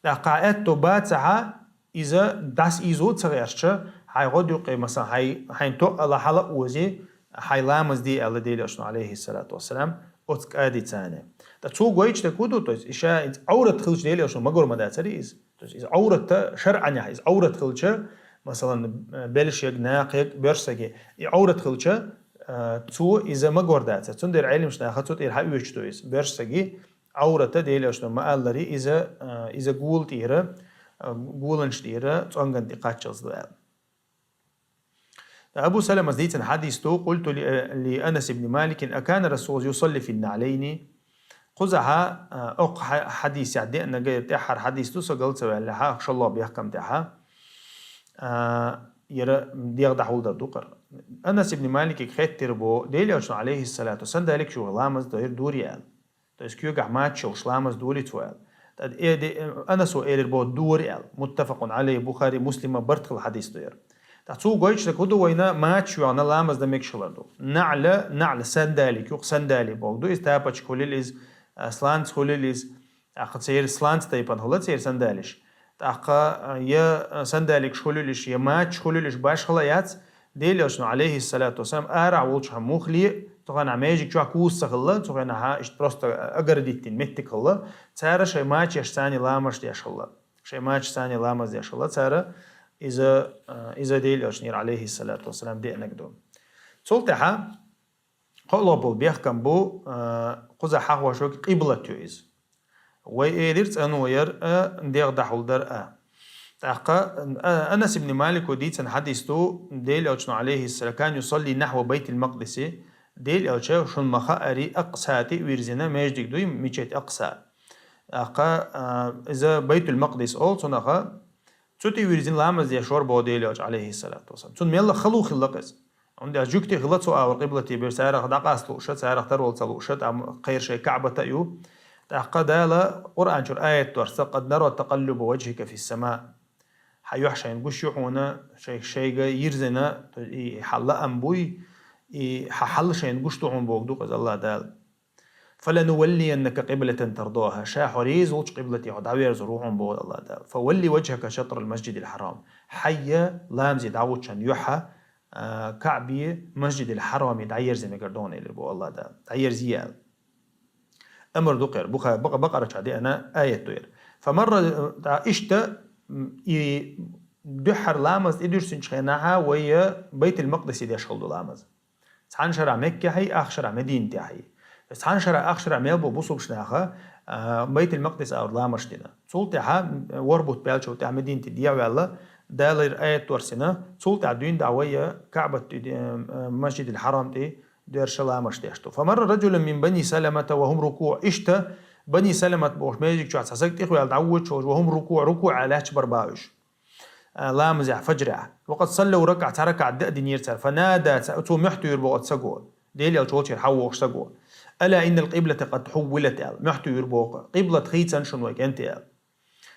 ТӀаккха аьтто бацахьа, иза дӀасаийзо ца гӀерташ, хьайн гӀодаюкъе, масалан, хьайн, хьайн тоъал хьала а ози, хьайн ламаз де аьлла Делан Элчано, عليه الصلاة والسلام, оцу кӀади цхьаьна. Ткъа цо гойтуш дерг хӀун ду, то есть, и ша иза Ӏоврат хилча Делан Элчано магор ма дацара иза. То есть, иза Ӏоврат шарӀанехь, иза Ӏоврат хилча, масалан, белаш ерг, накха ерг, боьрша саги, и Ӏоврат хилча, а, цо иза магор дацара. Цундела Ӏилманчу наха цу тӀера хьаоьцуш ду иза. Боьрша саги Ӏоврата Делан Элчано ма-аллара, иза, а, иза гула тӀера, а, гуланаш тӀера цӀонгана тӀе кхаччалц ду аьлла. Абу Саламас дийцина хьадис ду: «قلت لأنس بن مالك: أكان رسول الله يصلي في النعلين؟» Кхузахьа, а, окху хьа-, хьадисехь деанарг тӀаьххьара хьадис ду, со гал ца ваьллехьа, шолгӀа бехкам тӀехьа. А, яра дегӀ дӀахьулдар ду-кх ер. Анас ибн Маликага хеттар бо, Даьла Элчано, алейхиссалату, сандаликаш юхе ламаз дер дурий аьлла. То есть куьйгахь мачаш йолуш ламаз долий цо аьлла. ТӀаккха э, де-, Анаса элира бо, дора аьлла. Муттафакъун алейхи, Бухари, Муслима барт хилла хьадис ду ер. ТӀаккха цо гойтуш дерг хӀун ду вайна, мачаш йохна ламаз дан мегаш хилар ду. НаӀла, наӀла, сандалик ю-кх, сандали бохург ду. Иза тапочка хуьлийла иза, а, сланца хуьлийла иза. ТӀаккха церан сланца тайпана хуьлу церан сандалиш. ТӀаккха, а, я, а, сандаликаш хуьлийла уьш, я мачаш хуьлийла уьш, башхала яц. Даьла Элчано, алейхиссалату вассалам, арахь волчохь муххале, цу хенахь маьждиг чохь куса ца хилла, цу хенахь иштта просто огородить дина меттиг хилла, цара шайн мачашца ламаз деш хилла. Шайн мачашца ламаз деш хилла цара, иза, а, иза Даьла Элчанера, алейхиссалату вассалам, деанарг ду. Цул тӀаьхьа кхоалгӀа болу бехкам бу, а, кхузахь хьахош верг къиблат ю иза. Вай элира цӀано яр а, дегӀ дӀахьулдар а. ТӀаккха, а, Анас ибн Малико дийцина хьадис ду, Даьла Элчано, алейхиссалам, кана юсалли нахьва Байтил-Макъдиси, Даьла Элча, шуна ма-хаъара, Акъса тӀе а вирзина маьждиг дуй, мечеть Акъса. ТӀаккха, а, иза Байтул-Макъдис олу цунах, цу тӀе вирзина ламаз деш вара боху Даьла Элча, алейхиссалату вассалам. Цунна мелла хало хилла-кх иза. ХӀунда аьлча жуьгти хилла цу агӀор къиблате беш, царах дӀакъаста лууш, царах тарвала ца лууш, тӀаккха кхеран шайн КаӀбат а ю. ТӀаккха Дала Къуръан чуьра аят доссийна: «Къад нара такъаллуба важхика фис-сама». Хьан юьхь шайна гуш ю хьуна, шай-, шайга йирзина, и хьан лаам буй, и хьан хьал шайна гуш ду хьуна бохург ду-кх иза АллахӀ Дала. «Фалануваллияннака къиблатан тардоха». Ша хьо реза волчу къиблате хьо дӀаверзор ву хьуна боху АллахӀ Дала. «Фавалли важхака шатрал масжидил хьарам». Хьайя ламазе дӀагӀуччохь юьхьа, а, КаӀбе, Масжидил Хьараме дӀаерза мегар ду хьуна элира боху АллахӀ Дала. ДӀаерзае аьлла. Амар ду-кх ер, Буха-, Бакъ-, Бакъара чохь деана аят ду ер. Фамарра, а, иштта, м, и дуьххьара ламаз тӀедуьссинчу хенахьа вай Байтул-Макъдисе деш хилла ду ламаз. Цхьана шарахь Меккехьий, ах шарахь Мединатехьий. Цхьана шарахь, ах шарахь мел бу бусулбачу наха, а, Байтул-Макъдис агӀор ламазаш дина. Цул тӀаьхьа, м, ворхӀ бутт баьллачул тӀаьхьа Мединате дӀаваьлла, Дала аят доссийна, цул тӀаьхьа дуьйна дӀа вай КаӀбат тӀе, м, Масжидил Хьарам тӀе доьрзуш ламазаш деш ду. Фамарра раджулун мин Бани Саламата ва хӀум рукуӀ. Иштта Бани Саламат бохуш маьждиг чохь цхьа стаг тӀехваьлла дӀавоьдуш волуш, ва хӀум рукуӀ, рукуӀехь лаьтташ бара уьш. А, ламазехь, фаджрехь. Ва къад саллав ракаӀа, цхьа ракаӀат дан а динера цара. Фанада, ца-, цо мохь туьйхира боху оцу стаго. Даьла Элча волчуьра хьавогӀуш стаго. «Ала иннал къиблата къад хьуввилат», – аьлла. Мохь туьйхира боху. Къиблат хийцина шуна, вай кӀентий, аьлла.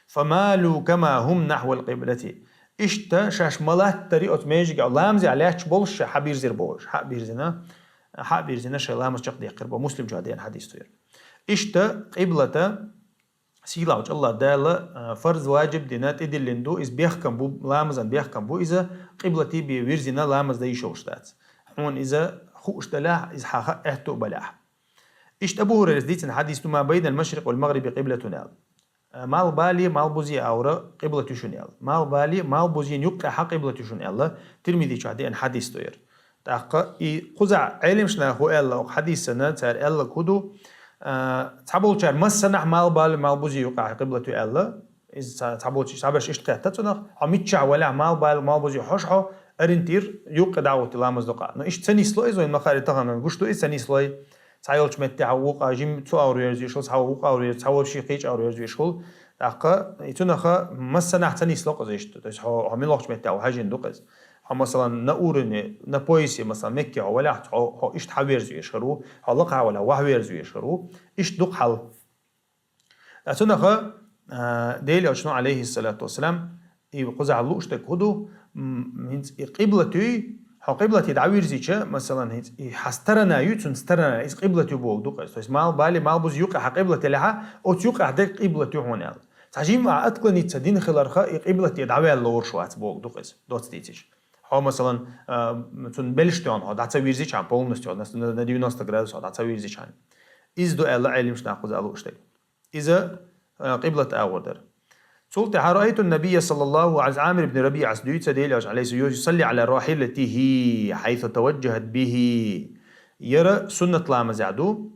«Фамалу кама хӀум нахьвал къиблати». Иштта шаьш ма-латтара оцу маьждигехь ламазехь лаьтташ болуш ша хьабирзира боху уьш. Хьабирзина, хьабирзина шайн ламаз чекхдеккхира боху. Муслим чохь деана хьадис ду ер. Иштта къиблата сийлахьчу АллахӀ Дала, а, фарз, ваджиб дина, тӀедиллина ду, иза бехкам бу, ламазан бехкам бу, иза къиблате бен вирзина ламаз дан йиш йолуш дац. Хьуна иза хууш далахь, иза хьан хаа аьтту а балахь. Иштта Абу Хурайрас дийцина хьадис ду: «Ма байнал машрикъи вал магъриби къиблатун», – аьлла. А, малхбале, малхбузе агӀор къиблат ю шуна аьлла. Малхбале, малхбузен юккъехь къиблат ю шуна аьлла. Тирмизи чохь деана хьадис ду ер. ТӀаккха и кхузахь Ӏеламнаха хӀун аьлла оцу хьадисана, цара аьлларг хӀун ду, а, цхьаболчара массанахь малхбале, малхбузе юккъехь къиблат ю аьлла. Иза ца-, цхьаболчара цхьаберш иштта кхетта цунах: хьо миччахь валахь, малхбале, малхбузе хьожуш хьо, ориентир юккъе дӀагӀотти ламаз дукха. Но иштта ца нисло иза, вайна ма-хаъара тахана гуш ду иза ца нислой. Цхьа йолчу меттехь вукъа жим цу агӀор верза веш хуьлу, цхьа вукъа агӀор верза, цхьа вообще кхечу агӀор верза веш хуьлу. ТӀаккха и цунаха массанахь ца нисло-кх иза иштта. То есть хьо, хьо муьлхачу меттехь ву хьаьжжина ду-кх иза. Хьо, масалан, на уровне, на поясе, масалан, Мекке хьо валахь, хьо, хьо иштта хьаверза веш хир ву, хьо лакхахь валахь, вахь верза веш хир ву. Иштта ду-кх хьал. Ткъа цунаха, а, Делан Элчано, алейхиссалату вассалам, и кхузахь лууш дерг хӀун ду, м, хӀинца и къиблат юй, хьо къиблате дӀавирзича, масалан, хӀинца и хьан сторона юй, цуьнан сторона, иза къиблат ю бохург ду-кх иза. То есть, мал бале, мал бузе юккъе хьан къиблат елахь, оцу юккъехь дерг къиблат ю хьуна аьлла. Цхьа жимма а отклониться дина хиларха, и къиблате дӀаваьлла лоруш вац бохург ду-кх иза, доцца дийцича. Хьо, масалан, а, цуьнан белш тоьхна хьо дӀа ца вирзича, полностью на, на, на девяносто градус хьо дӀа ца вирзича. Иза ду аьлла Ӏеламнаха кхузахь лууш дерг. Иза, а, къиблат агӀор дара. Цул тӀаьхьа: «Раайту набийя саллаллаху алейхи ва саллям», Амир ибн Рабиъас дуьйцу, Делан Элча, алейхи, «юсалли аля рахилатихи, хьайсу таваджахат бихи». Яра суннат ламазехь ду.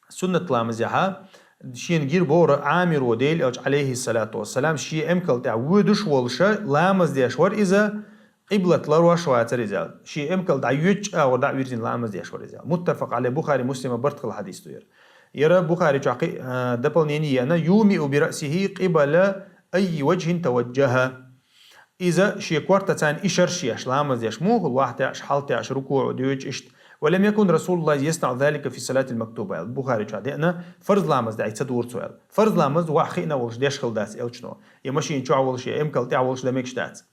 Суннат ламазехьа шена гира бохура Амиро, Делан Элча, алейхиссалату вассалам, шен эмкал тӀехь воьдуш волуша ламаз деш вара иза, къиблат ларош вацара иза аьлла. Шен эмкал дӀайоьдучу агӀор дӀа а вирзина ламаз деш вара иза аьлла. Муттафакъ алей, Бухари, Муслима барт хилла хьадис ду яра. Яра Бухари чохь кхин, а, дополнение яна: «Юмиу би раъсихи къибала айи ваджхин таваджаха». Иза шен кортаца ишарш еш, ламаз деш, мухӀал вахь тӀаьӀаш, хьал тӀаьӀаш, рукуӀ деш иштта. «ولم يكن رسول الله يصنع ذلك في الصلاة المكتوبة», аьлла Бухари чу деана, фарз ламаз даьча ца дур цо аьлла. Фарз ламаз вахь хиъна волуш деш хила дац элчано. Я машина чохь волуш, я эмкал тӀехь волуш дан мегаш дац.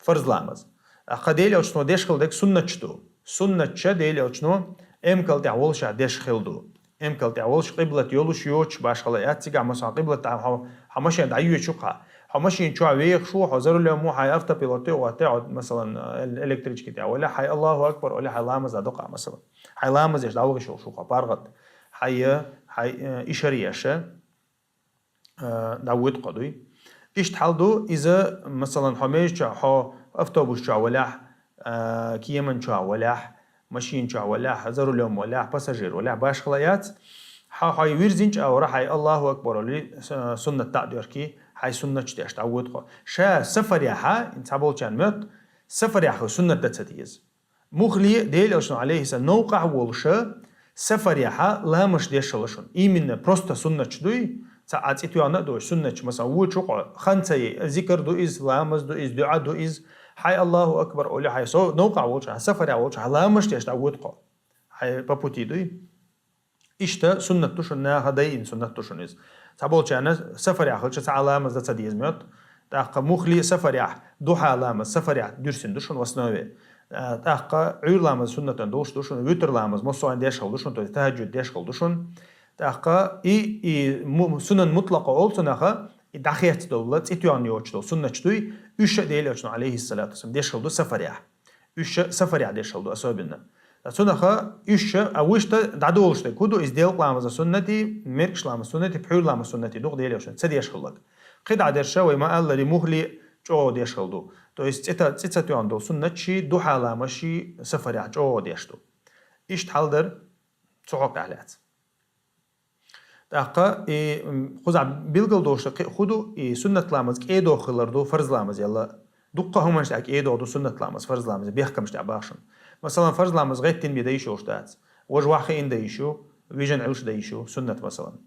Фарз ламаз. Аккха Дела элчано деш хила дерг суннаташ ду. Суннаташ Дела элчано эмкал тӀехь волушехь деш хила ду. Эмкал тӀехь волуш, къиблат йолуш йоцуш башхала яц цигахь, масала, къиблат тӀехь хьо, хьо машен дӀайоьчу хьа. Хьо машина чохь вехаш ву, хьо за рулем ву, хьайн автопилот тӀе а ватте, хьо, масалан, эл-, электрички тӀехь вале, хьайн Аллаху акбар оле, хьайн ламаз дӀадокъа, масалан. Хьайн ламаз еш дӀавахаш йолуш ву хьо, паргӀат. Хьайн, хьайн, э, ишар еш, э, дӀавоьду кхо дуй. Иштта хьал ду, иза, масалан, хьо межа чохь, хьо автобус чохь валехь, а, кеман чохь валехь, машина чохь валехь, за рулем валехь, пассажир валехь, башхала яц. Хьо хьайн вирзинчу агӀора хьайн Аллаху акбар олий, с-, суннат дӀа а доьркий, хьайн суннаташ деш дӀавоьду хьо. Ша сафарехь, цхьаболчарна моьтту, сафарехь хила суннат дан ца деза. Муххале Дела элчано, алейхиссалам, новкъахь волуша, сафарехь ламазаш деш хила шуна. Именно просто суннаташ дуй, цхьа а цӀе тоьхна а доцуш, суннаташ, масалан, вочу кхо, хан ца яй, зикр ду иза, ламаз ду иза, дуьӀа ду иза, хьайн Аллаху акбар олий, хьайн со-, новкъахь волчу, хьайн сафарехь волчу, хьайн ламазаш деш дӀавоьду кхо. Хьайн по пути дуй. Иштта суннат ду шуна, наха дайина суннат ду шуна иза. Цхьаболчарна сафарехь хилча цхьа а ламаз дан ца деза моьтту. ТӀаккха муххале сафарехь, духьа ламаз сафарехь дуьрсина ду шуна в основе. А, тӀаккха Ӏуьйра ламаз суннатан долуш ду шуна, витр ламаз массо а деш хила ду шуна, то есть тахаджуд деш хила ду шуна. ТӀаккха и, и му-, сунан мутлакъа олу цунах, и дӀахецна долу, цӀе тоьхна йоцуш долу суннаташ дуй, уьш а Дела элчано, алейхиссалату вассалам, деш хила ду сафарехь. Уьш а сафарехь деш хила ду особенно. Ткъа цунах уьш а, а вуьшта дӀадолуш дерг хӀун ду, иза делкъа ламаза суннатий, меркӀаш ламаза суннатий, пхьуьйра ламаза суннатий ду-кх Дела элчано ца деш хилларг. КхидӀа дерш а вай ма-аллара, муххале чӀогӀа деш хила ду. То есть цӀе та-, цӀе ца тоьхна долу суннаташ, духьа ламазаш сафарехь чӀогӀа деш ду. Иштта хьал дара цу хьокъехь лаьцна. ТӀаккха и, м, кхузахь билгал долуш кхин а хӀун ду, и суннат ламаз кӀедогӀа хилар ду, фарз ламаз елла. Дуккха хӀуманаш тӀехь кӀедогӀа ду суннат ламаз, фарз ламаз, бехкамаш тӀехь бахшун. Масалан, фарз ламаз гӀеттина бен дан йиш йолуш дац. Важа вахь хиъна дан йиш ю, вижина Ӏилш дан йиш ю, суннат, масалан.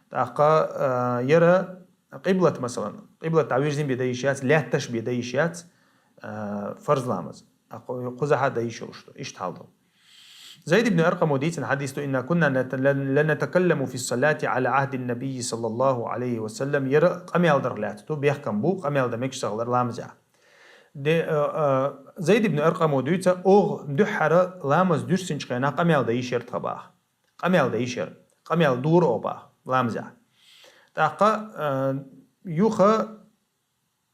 ТӀаккха, а, яра къиблат, масалан, къиблат дӀавирзина бен дан йиш яц, лаьтташ бен дан йиш яц, а, фарз ламаз. А кху-, кхузахь а дан йиш йолуш ду. Иштта хьал ду. Зайд ибн Аркъамо дийцина хьадис ду: «إنا كنا نت-، لن-، لنتكلم في الصلاة على عهد النبي صلى الله عليه وسلم». Яра къамел дарх лаьцна ду, бехкам бу, къамел дан мегаш ца хилар ламазехь. Де, а, а, Зайд ибн Аркъамо дуьйцу, оха дуьххьара ламаз дуьрсинчу хенахь къамел дан йиш яра тхан баха. Къамел дан йиш яра. Къамел дора оха баха, ламазехь. ТӀаккха, а, юха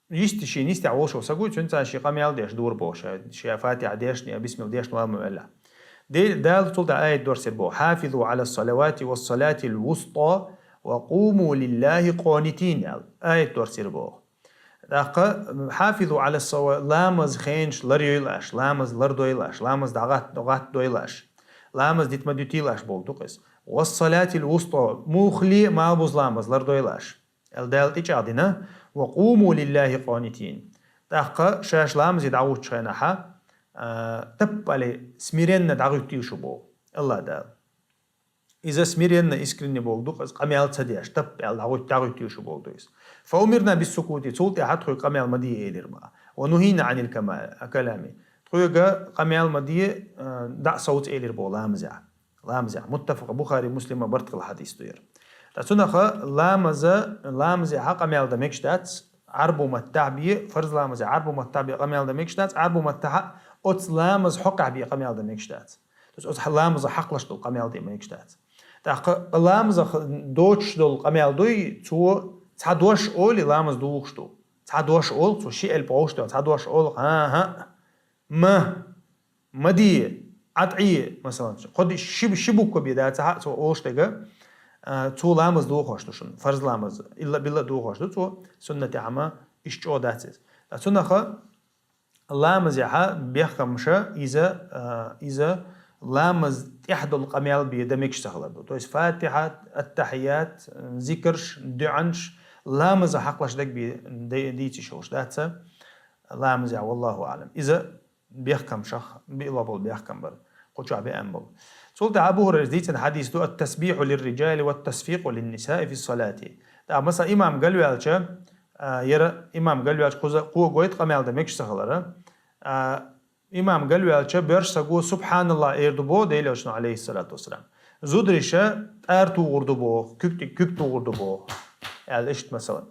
Йисте шен йистехь волуш волу саг ву, цуьнца шен къамел деш дора боху, ша, ша Фатихьа дешна я бисмилла дешна вала ма ваьлла. Де-, Дала цул тӀаьхьа аят дорсийра боху: «حافظوا على الصلوات والصلاة الوسطى وقوموا لله قانتين», аьлла. Аят дорсийра боху. ТӀаккха: «حافظوا على الصلو-», ламаз хенаш лар йойла аш, ламаз лар дойла аш, ламаз дӀагӀат-, гӀат дойла аш, ламаз дита ма дуьтийла аш боху ду-кх иза. «والصلاة الوسطى», муххале а малбуза ламаз лар дойла аш. Аьлла Дала тӀечӀагӀдина: «وقوموا لله قانتين». ТӀаккха шаьш ламазе дӀагӀуттучу хенахьа, а, таппале смиренно дӀагӀуьттийла шу боху Аллах Дала. Иза смиренно, искренне боху ду-кх иза, къамел ца деш, таппаьлла дӀагӀуьт-, дӀагӀуьттийла шу боху ду иза. «فأمرنا بالسكوت», цул тӀаьхьа тхоьга къамел ма де элира ма. «ونهينا عن الكما-، الكلام». Тхоьга къамел ма де, а, дӀа а совца элира боху ламазехь. Ламазехь. Муттафакъ, Бухари, Муслима барт хилла хьадис ду яра. Ткъа цунаха ламаза, ламазехьа къамел дан мегаш дац, Ӏарбу маттахь бе, фарз ламазехь Ӏарбу маттахь бе къамел дан мегаш дац, Ӏарбу маттахьа оцу ламаза хьокъехь бе къамел дан мегаш дац. То есть оцу хьа-, ламаза хьакхалаш долу къамел дан мегаш дац. ТӀаккха ламазах доцуш долу къамел дуй, цо цхьа дош олий, ламаз духуш ду. Цхьа дош олу, цо ши элп гӀовш ду, цхьа дош олу, хӀан-хӀа. Ма, ма де, Ӏад Ӏе, масалан, кхо ди-, ши, ши буква бен дац, хьа, цо олуш дерг, а, цо ламаз духуш ду шуна, фарз ламаз, илла-билла духуш ду цо, суннатехь ма, иштта чӀогӀа дац иза. Ткъа цунаха ламазехьа бехкамаша иза, а, иза ламаз тӀехь долу къамел бен дан мегаш ца хилар ду. То есть фатихьат, аттахьият, зикрш, дуьӀанш, ламаза хьакхалаш дерг бен де-, дийца йиш йолуш дац ламазехь, валлаху аълам. Иза бехкамашах биъла болу бехкам бара. Кху чохь беана болу. Цул тӀаьхьа Абу ХӀурайрас дийцина хьадис ду: «التسبيح للرجال والتصفيق للنساء في الصلاة». ТӀаккха, масала, имам галваьлча, А, яра имам галваьлча кхуза кхо гойту къамел дан мегаш ца хилара. А, имам галваьлча боьрша саго «СубхьаналлахӀ» эр ду боху Делан Элчано, алейхиссалату вассалам. Зудариша тӀара тухур ду боху, куьг, куьг тухур ду боху. Аьлла иштта масала.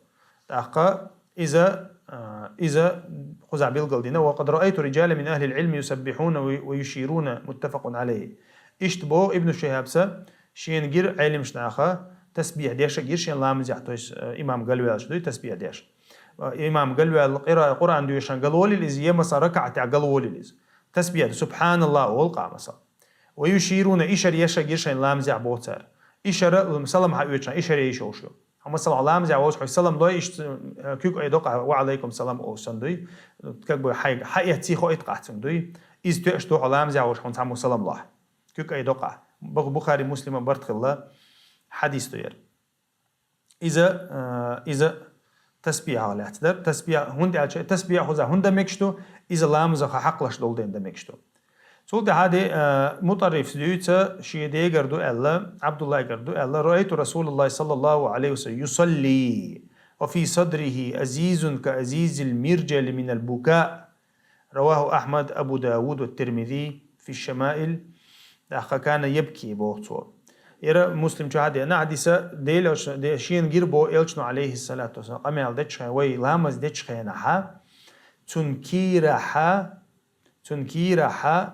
ТӀаккха иза, а, иза кхузахь билгал дина: «وقد رأيت رجالا من أهل العلم يسبحون ويشيرون، متفق عليه». Иштта боху Ибн Шихьабса, шена гира Ӏелимаш наха, тасбихь деш а гира шен ламазехь, то есть, э, имам галваьлча дуй тасбихь деш. Э, имам галваьлла, Къура-, Къуръан доьшуш галволийла иза, е, масала, ракаӀатехь галволийла иза. Тасбихь, «СубхьаналлахӀ» олу къа, масала. «Ва юшируна», ишар еш а гира шайн ламазехь боху цара. Ишар, салам хьаоьцуш, ишар еш йолуш ю. Хьо, масала, ламазехь волуш хьо салам лой, иштта, э, куьг айдо къа, «Ва Ӏалайкум салам» олуш санна дуй. Как бы хьайга хьаэцций хоуьйту къа цуьнга дуй. Иза тоьаш ду хьо ламазехь волуш хьуна цхьаммо салам лахь. Куьг айдо къа. Бу-, Бухари, Муслима барт хилла хьадис ду яра. Иза, э, иза тасбихьах лаьцна дара. Тасбихь, хӀунда аьлча, тасбихь кхузахь хӀунда дан мегаш ду, иза ламазах хьакхалуш долу дела дан мегаш ду. Цул тӀаьхьа де, э, МутӀарриф дуьйцу, шен дегара ду аьлла, Ӏабдуллайгара ду аьлла: «رأيت رسول الله صلى الله عليه وسلم يصلي وفي صدره أزيز كأزيز المرجل من البكاء». رواه أحمد، أبو داود والترمذي في الشمائل. ТӀаккха «كان يبكي» боху цо. Яра Муслим чохь а деана хьадиса, Делан Элчано, де-, шена гира боху Элчано, алейхиссалату вассалам, къамел дечу хенахь, вай ламаз дечу хенахь, цуьнан кийрахь, цуьнан кийрахь,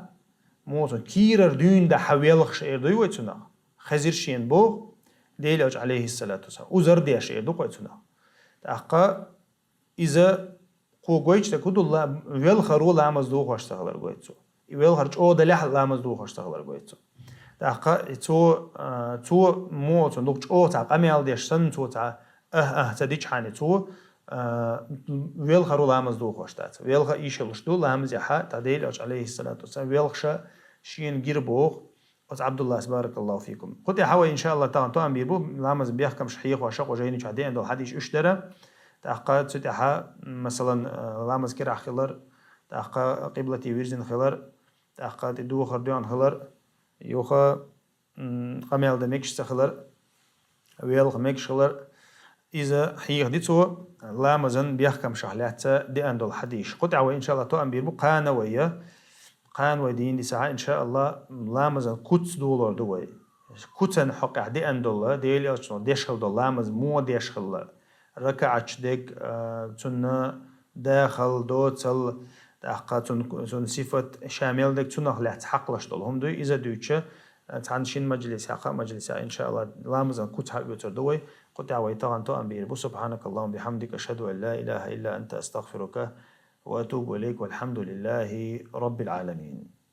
муха цуьнан кийрара дуьйна дахьа велхаш эр дуй вай цунах. Хезира шена боху Делан Элча, алейхиссалату вассалам. Узар деш эр ду вай цунах. ТӀаккха иза кхо гойтуш дерг хӀун ду, ла-, велхаро ламаз дохош ца хилар гойту цо. И велхар чӀогӀа далехь а ламаз дохош ца хилар гойту цо. ТӀаккха и цо, а, цо муха цунна дукха чӀогӀа цхьа къамел деш санна, цо цхьа «ах, ах» ца дичхьана цо, а, велхаро ламаз дохош дац. Велха ийшалуш ду ламазехь, тӀаккха Делан Элча, алейхиссалату вассалам, велхаша шена гира боху, оцу Ӏабдуллас, баракаллаху фикум. Кху тӀехь вай, иншааллахӀ, тахана тоам бийр бу, ламазан бехкамаш хьехош, кху жайни чохь деана долу хьадисаш уьш дара. ТӀаккха цу тӀехь, масалан, ламаз кирахь хилар, тӀаккха къиблате вирзина хилар, тӀаккха тӀе духар доьгӀна хилар, юха, м, къамел дан мегаш ца хилар, велха мегаш хилар, иза хьехади цо ламазан бехкамашах лаьцна деана долу хьадисаш. Кху тӀехь вай, иншааллахӀ, тоам бийр бу, кхана вай, кхана вай дийна дисахь, иншааллахӀ, ламазан куц долор ду вай. Куцан хьокъехь деана долу, Делан Элчано деш хилла долу ламаз муха деш хилла, ракаӀаташ дерг, а, цунна дахал, доцал, тӀаккха цун, цун сифат, ша мел дерг цунах лаьцна хьакхалуш долу хӀума дуй, иза дуьйцуш, цхьана шина мажлисехь, кхаа мажлисехь, иншааллахӀ, ламазан куц хьаоьцур ду вай. Кху тӀехь вай тахана тоам бийр бу. سبحانك اللهم وبحمدك، أشهد أن لا إله إلا أنت، أستغفرك وأتوب إليك، والحمد لله رب العالمين.